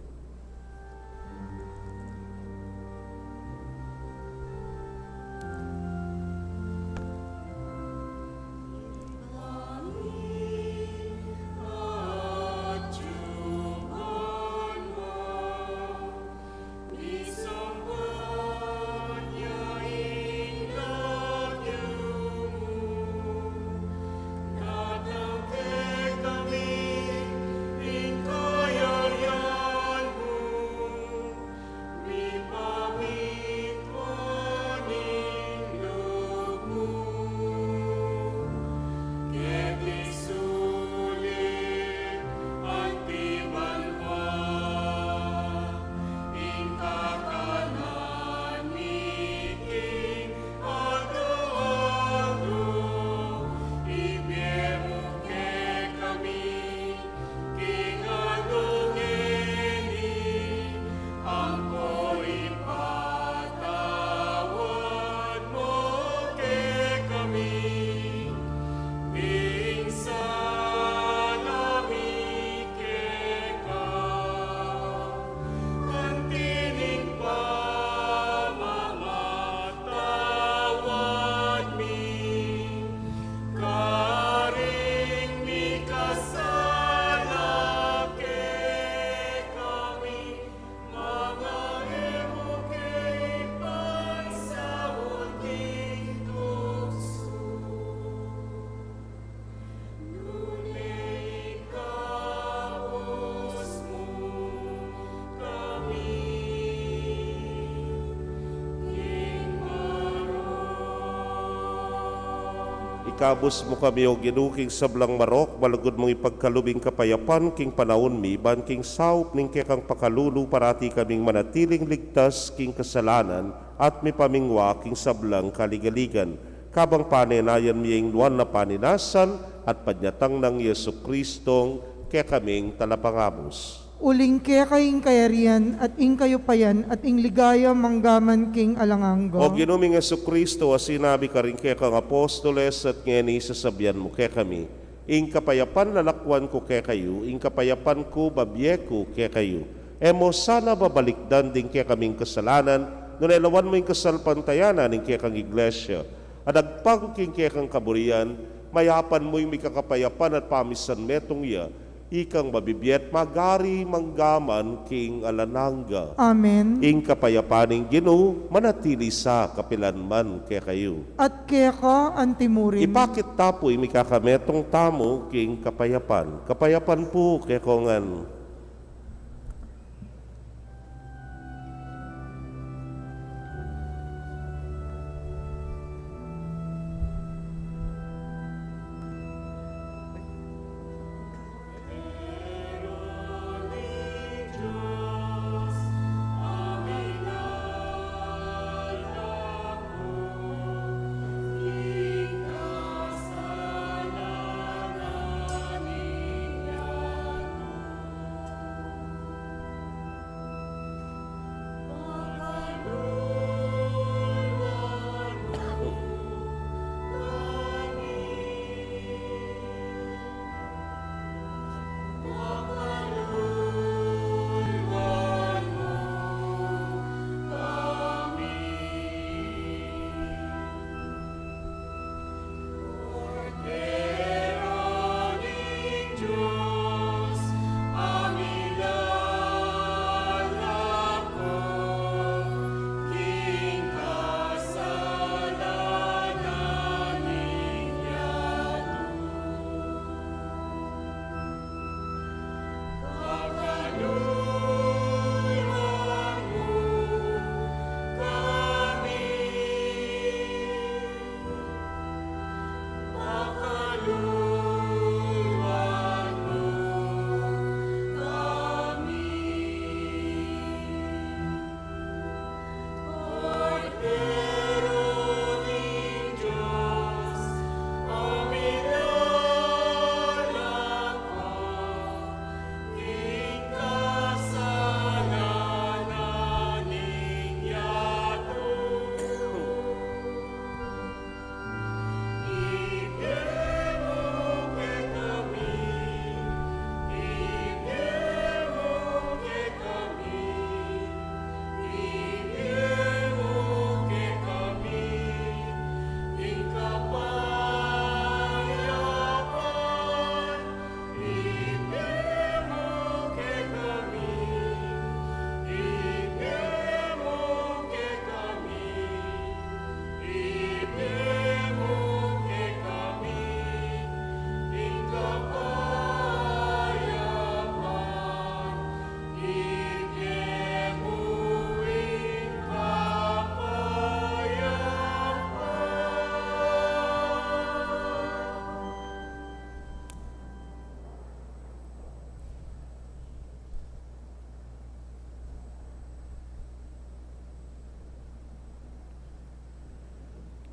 Ikabus mu kami, O Ginu, king sablang marok, malugud mung ipagkalub ing kapayapan king panaun mi, ban king saup ning kekang pakalulu parati kaming manatiling ligtas king kasalanan at mipamingwa king sablang kaligaligan. Kabang panenayan mi ing nuan a paninasal at panyatang nang Jesucristong kekaming Talapangabus. Uling keka ing kayarian at ing kayupayan at ing ligaya mangga man king alang angga. O Ginu ming Jesucristo, a sinabi karing kekang apostoles at ngeni sasabian mu kekami, ing kapayapan lalakwan ku kekayu, ing kapayapan ku babie ku kekayu. E mu sana babalikdan ding kekaming kasalanan, nune lawan mu ing kasalpantayanan ning kekang Iglesia. At agpang king kekang kaburian, mayapan mu ing mikakapayapan at pamisan metung ya, ikang mabibie at magari mangga man king alang angga. Amen. Ing kapayapan ning Ginu manatili sa kapilan man kekayu. At keka antimurin. Ipakit ta pu ing mikakametung tamu king kapayapan. Kapayapan pu kekongan.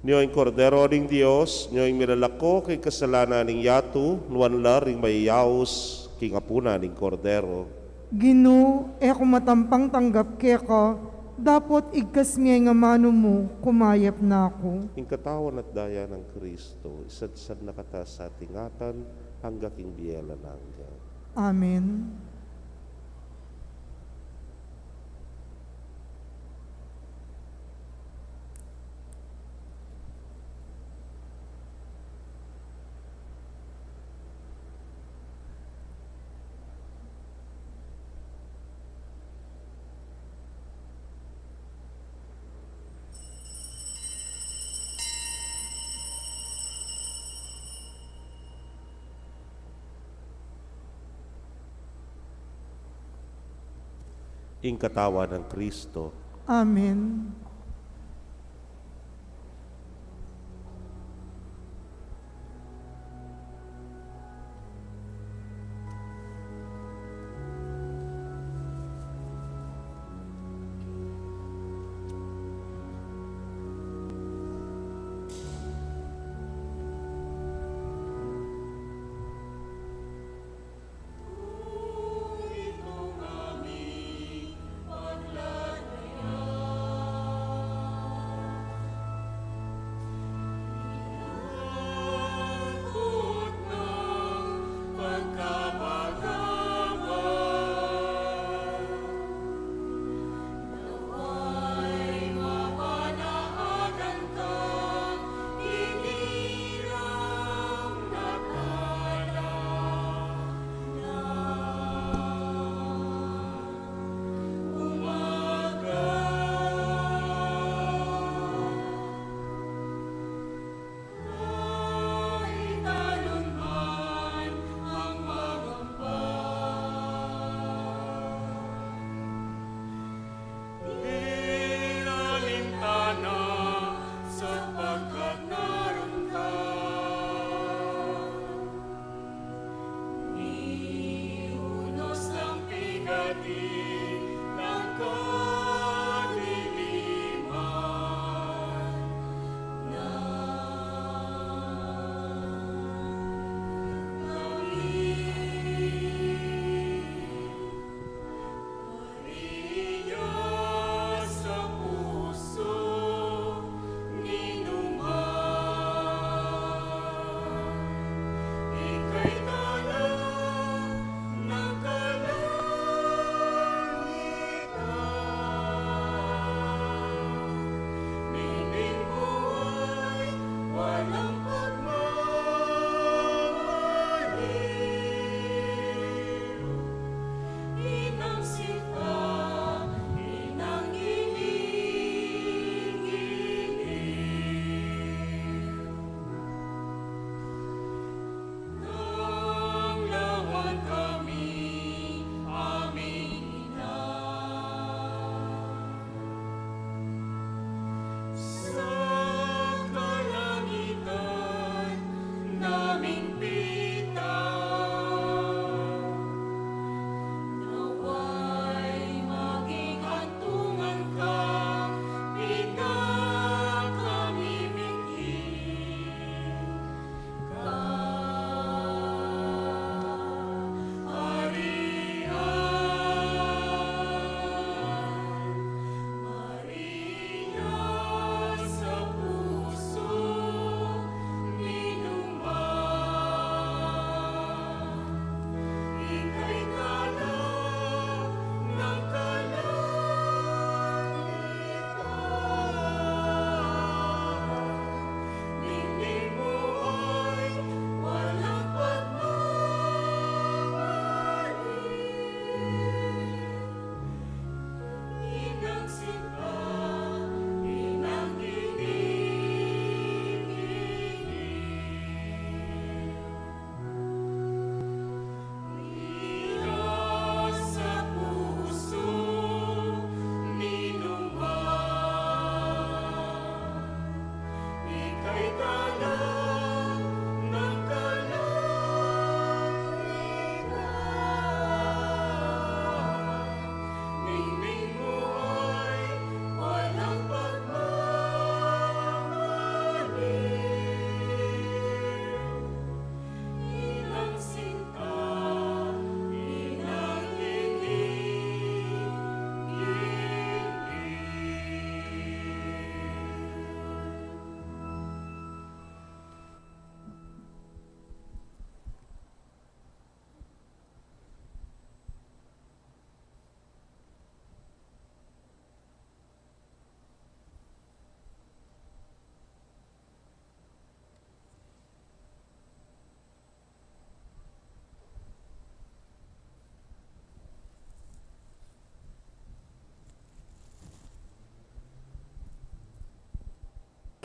Nyo ing Kordero ning Dios, nyo ing milalako king kasalanan ning yatu, nuan la ring mayayaus king apunan ning Kordero. Ginu, e ku matampang tanggap keka, dapot igkas me ing amanu mu, kumayap na ku. Ing katawan at daya nang Kristo, isadsad na kata sa ating ngan, angga king bie alang angga. Amen. Ing katawan nang Kristo. Amen.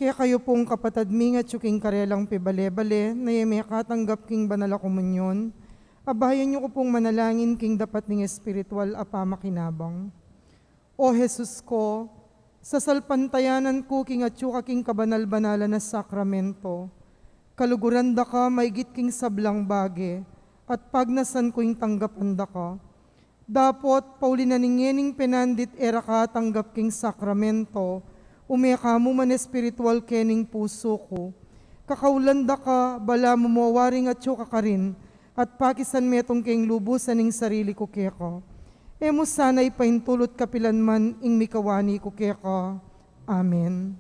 Kekayu pung kapatad mi, ngan atyu king karelang pibale-bale, na e mekatanggap king banal a komunyon, abayan yu ku pung manalangin king dapat ning espiritual a pamakinabang. O Jesus ko, sasalpantayanan ku king atyu ka king kabanal-banalan a sakramento. Kaluguran da ka maigit king sablang bage, at pagnasan ku ing tanggapan da ka. Dapot, pauli na ning ngening penandit e ra ka atanggap king sakramento, ume ka mu man espiritual kening pusu ku. Kakaulan da ka, balamu mo waring atyu ka karin, at pakisan metung ke ing lubusan ning sarili ku keka. E mu sana ipaintulut kapilan man ing mikawani ku keka. Amen.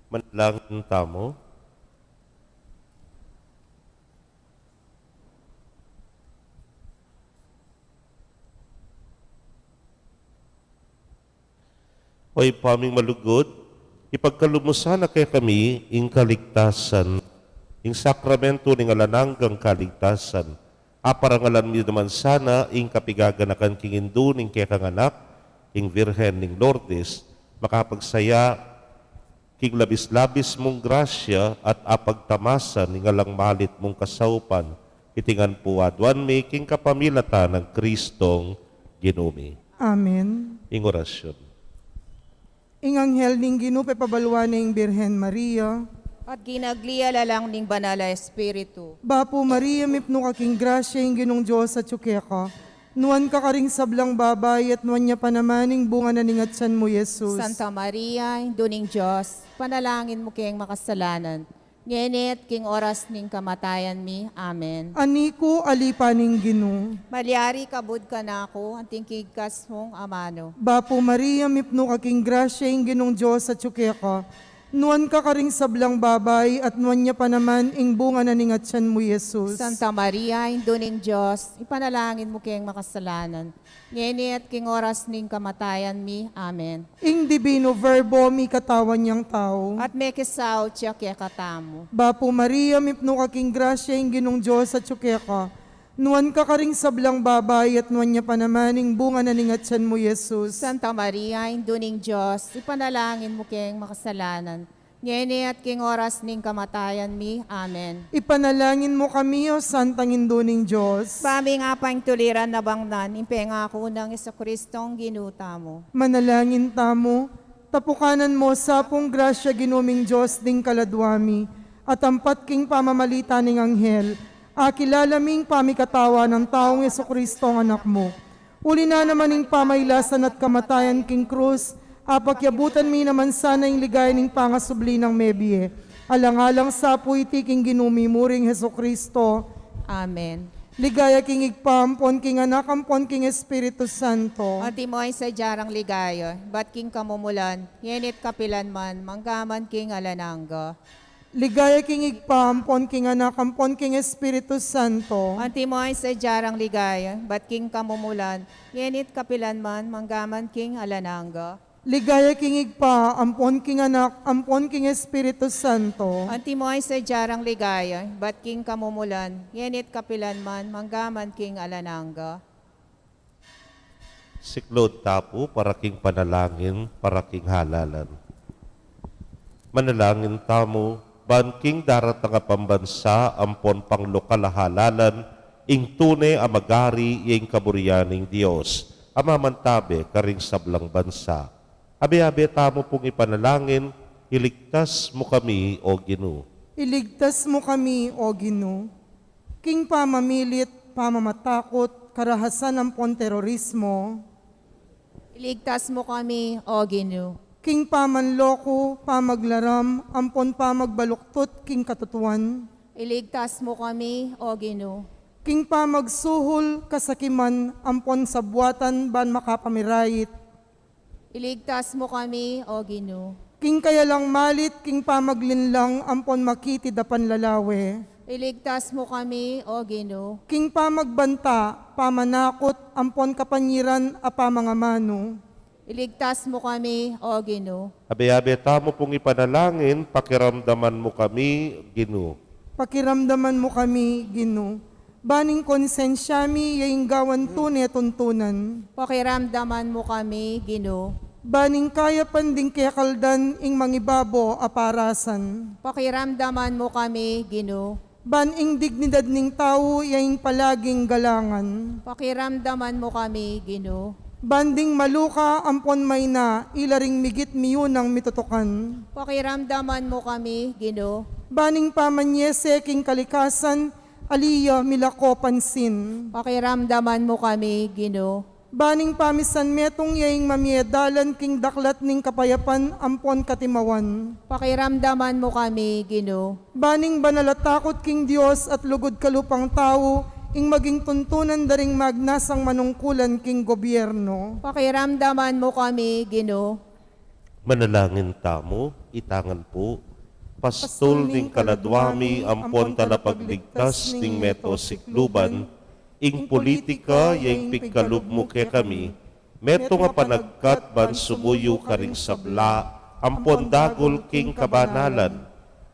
Manalangin tamu. O Ibpa ming malugud, ipagkalub mu sana kekami ing kaligtasan, ing sakramento ning alang anggang kaligtasan. Aparangalan mi naman sana ing kapigaganakan king indu ning kekang Anak, ing Virgen ning Lourdes, makapagsaya king labis-labis mung grasya at apagtamasan ing alang malit mung kasaupan. Iti ngan pu aduan mi king kapamilatan nang Kristong Ginu mi. Amen. Ing orasyon. Ing anghel ning Ginu pepabaluan ne ing Birhen Maria, At ginagli ya lalang ning Banal a Espiritu. Bapu Maria, mipnu ka king grasya, ing Ginung Dios atyu keka. Nuan ka karing sablang babai, at nuan ya pa naman ing bunga na ning atyan mu, Jesus. Santa Maria, Indu ning Dios, ipanalangin mu keng makasalanan, ngeni at king oras ning kamatayan mi. Amen. Ani ku, ali pa ning Ginu. Malyari kabud kanaku anting kigkas mung amanu. Bapu Maria, mipnu ka king grasya, ing Ginung Dios atyu keka. Nuan ka karing sablang babai, at nuan ya pa naman ing bunga na ning atyan mu, Jesus. Santa Maria, Indu ning Dios, ipanalangin mu keng makasalanan, ngeni at king oras ning kamatayan mi. Amen. Ing Divino Verbo mikatawan yang tau. At mekisaut ya kekatamu. Bapu Maria, mipnu ka king grasya, ing Ginung Dios atyu keka. Nuan ka karing sablang babai, at nuan ya pa naman ing bunga na ning atyan mu, Jesus. Santa Maria, Indu ning Dios, ipanalangin mu keng makasalanan, ngeni at king oras ning kamatayan mi. Amen. Ipanalangin mu kami, O Santang Indu ning Dios. Ba ming apaintuliran na bangnan ing pengaku nang Jesucristong Ginu tamu. Manalangin tamu. Tapukanan mu sa pung grasya, Ginu ming Dios, ding kaladwa mi, at ampat king pamamalita ning anghel, akilala mi ing pamikatawan nang taung Jesucristong Anak mu. Uli na naman ning pamailasan at kamatayan king krus, apakyabutan mi naman sana ing ligaya ning pangasubli nang mebie. Alang-alang sa pu iti king Ginu mi muring Jesucristo. Amen. Ligaya king Ibpa, ampon king Anak, ampon king Espiritu Santo. Antimo ing sadya rang ligaya, ibat king kamumulan, ngeni at kapilan man, mangga man king alang angga. Ligaya king Ibpa, ampon king Anak, ampon king Espiritu Santo. Antimo ing sadya rang ligaya, ibat king kamumulan, ngeni at kapilan man, mangga man king alang angga. Ligaya king Ibpa, ampon king Anak, ampon king Espiritu Santo. Antimo ing sadya rang ligaya, ibat king kamumulan, ngeni at kapilan man, mangga man king alang angga. Siklaud ta pu para king panalangin, para king halalan. Manalangin tamu, ban king daratang a pambansa ampon panglokal a halalan, ing tune a magari ya ing kaburian ning Dios, a mamantabe karing sablang bansa. Abe-abe tamu pung ipanalangin, iligtas mu kami, O Ginu. Iligtas mu kami, O Ginu. King pamamilit, pamamatakut, karahasan ampon terorismo. Iligtas mu kami, O Ginu. King pamanloko, pamaglaram, ampon pamagbaluktut king katutuan. Iligtas mu kami, O Ginu. King pamagsuhul, kasakiman, ampon sabuatan ban makapamirayit. Iligtas mu kami, O Ginu. King kayalang malit, king pamaglinlang, ampon makitid a panlalawe. Iligtas mu kami, O Ginu. King pamagbanta, pamanakut, ampon kapanyiran a pamangamanu. Iligtas mu kami, O Ginu. Abe-abe tamu pung ipanalangin, pakiramdaman mu kami, Ginu. Pakiramdaman mu kami, Ginu. Ban ing konsensya mi ya ing gawan tune tuntunan. Pakiramdaman mu kami, Ginu. Ban ing kayapan ding kekaldan ing mangibabo a parasan. Pakiramdaman mu kami, Ginu. Ban ing dignidad ning tau ya ing palaging galangan. Pakiramdaman mu kami, Ginu. Ban ding maluka ampon maina, ila ring migit miyunang mitutukan. Pakiramdaman mu kami, Ginu. Ban ing pamanyese king kalikasan, ali ya milako pansin. Pakiramdaman mu kami, Ginu. Ban ing pamisan metung ya ing mamie dalan king daklat ning kapayapan ampon katimawan. Pakiramdaman mu kami, Ginu. Ban ing banal a takut king Dios at lugud kalupang tau, ing maging tuntunan da ring magnasang manungkulan king gobyerno. Pakiramdaman mu kami, Ginu. Manalangin tamu, itangan pu. Pastul ning kaladwa mi ampon talapagligtas ning meto sikluban, ing politika ya ing pigkalub mu kekami, metung a panagkat ban sumuyu karing sabla ampon dagul king kabanalan.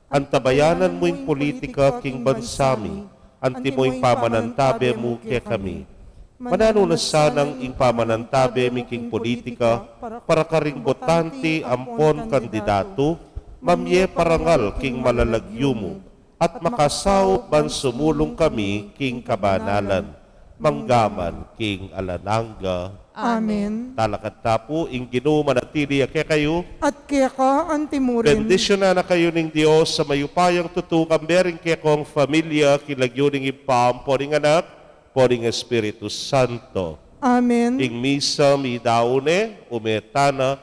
Antabayanan mu ing politika king bansa mi, antimo ing pamanantabe mu kekami. Mananu na sanang ing pamanantabe mi king politika para karing botante ampon kandidatu, mamie parangal king malalagyu mu, at makasaup ban sumulung kami king kabanalan, manggaman king alang angga. Amen. Talakad ta pu. Ing Ginu manatili ya kekayu. At keka antimurin. Bendisyunan na kayu ning Dios a mayupayang tutu, kambe ring kekong familia, king lagyu ning Ibpa, ampo ning Anak, ampo ning Espiritu Santo. Amen. Ing misa midaun ne, ume tana,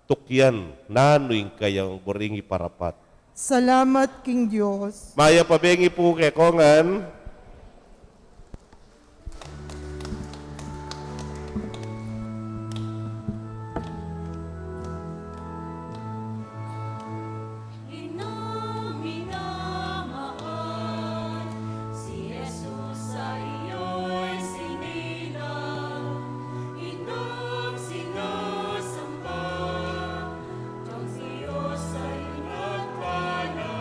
tukyan nanu ing kayang buring iparapat. Salamat king Dios. Mayap a bengi pu kekongan. Inang minamahal, si Jesus sa iyo'y sinilang, inang sinasamba, ang Diyos ay nagpala.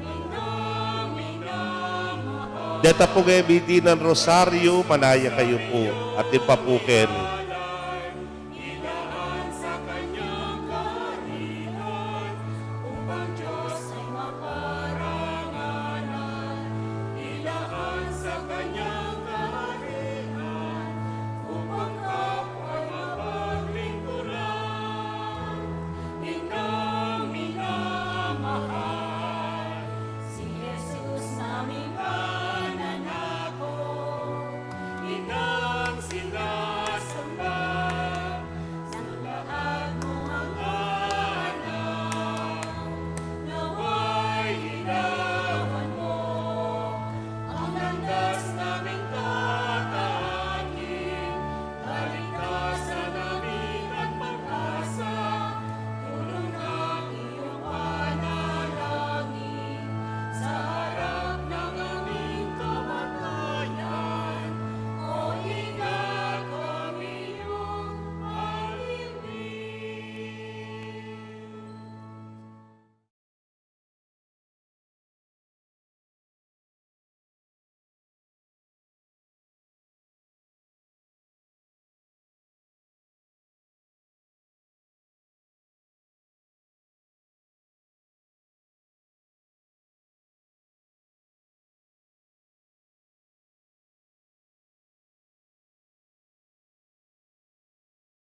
Inang minamahal. Deta pung e midinan rosaryu, manaya kayu pu, at ipapuken.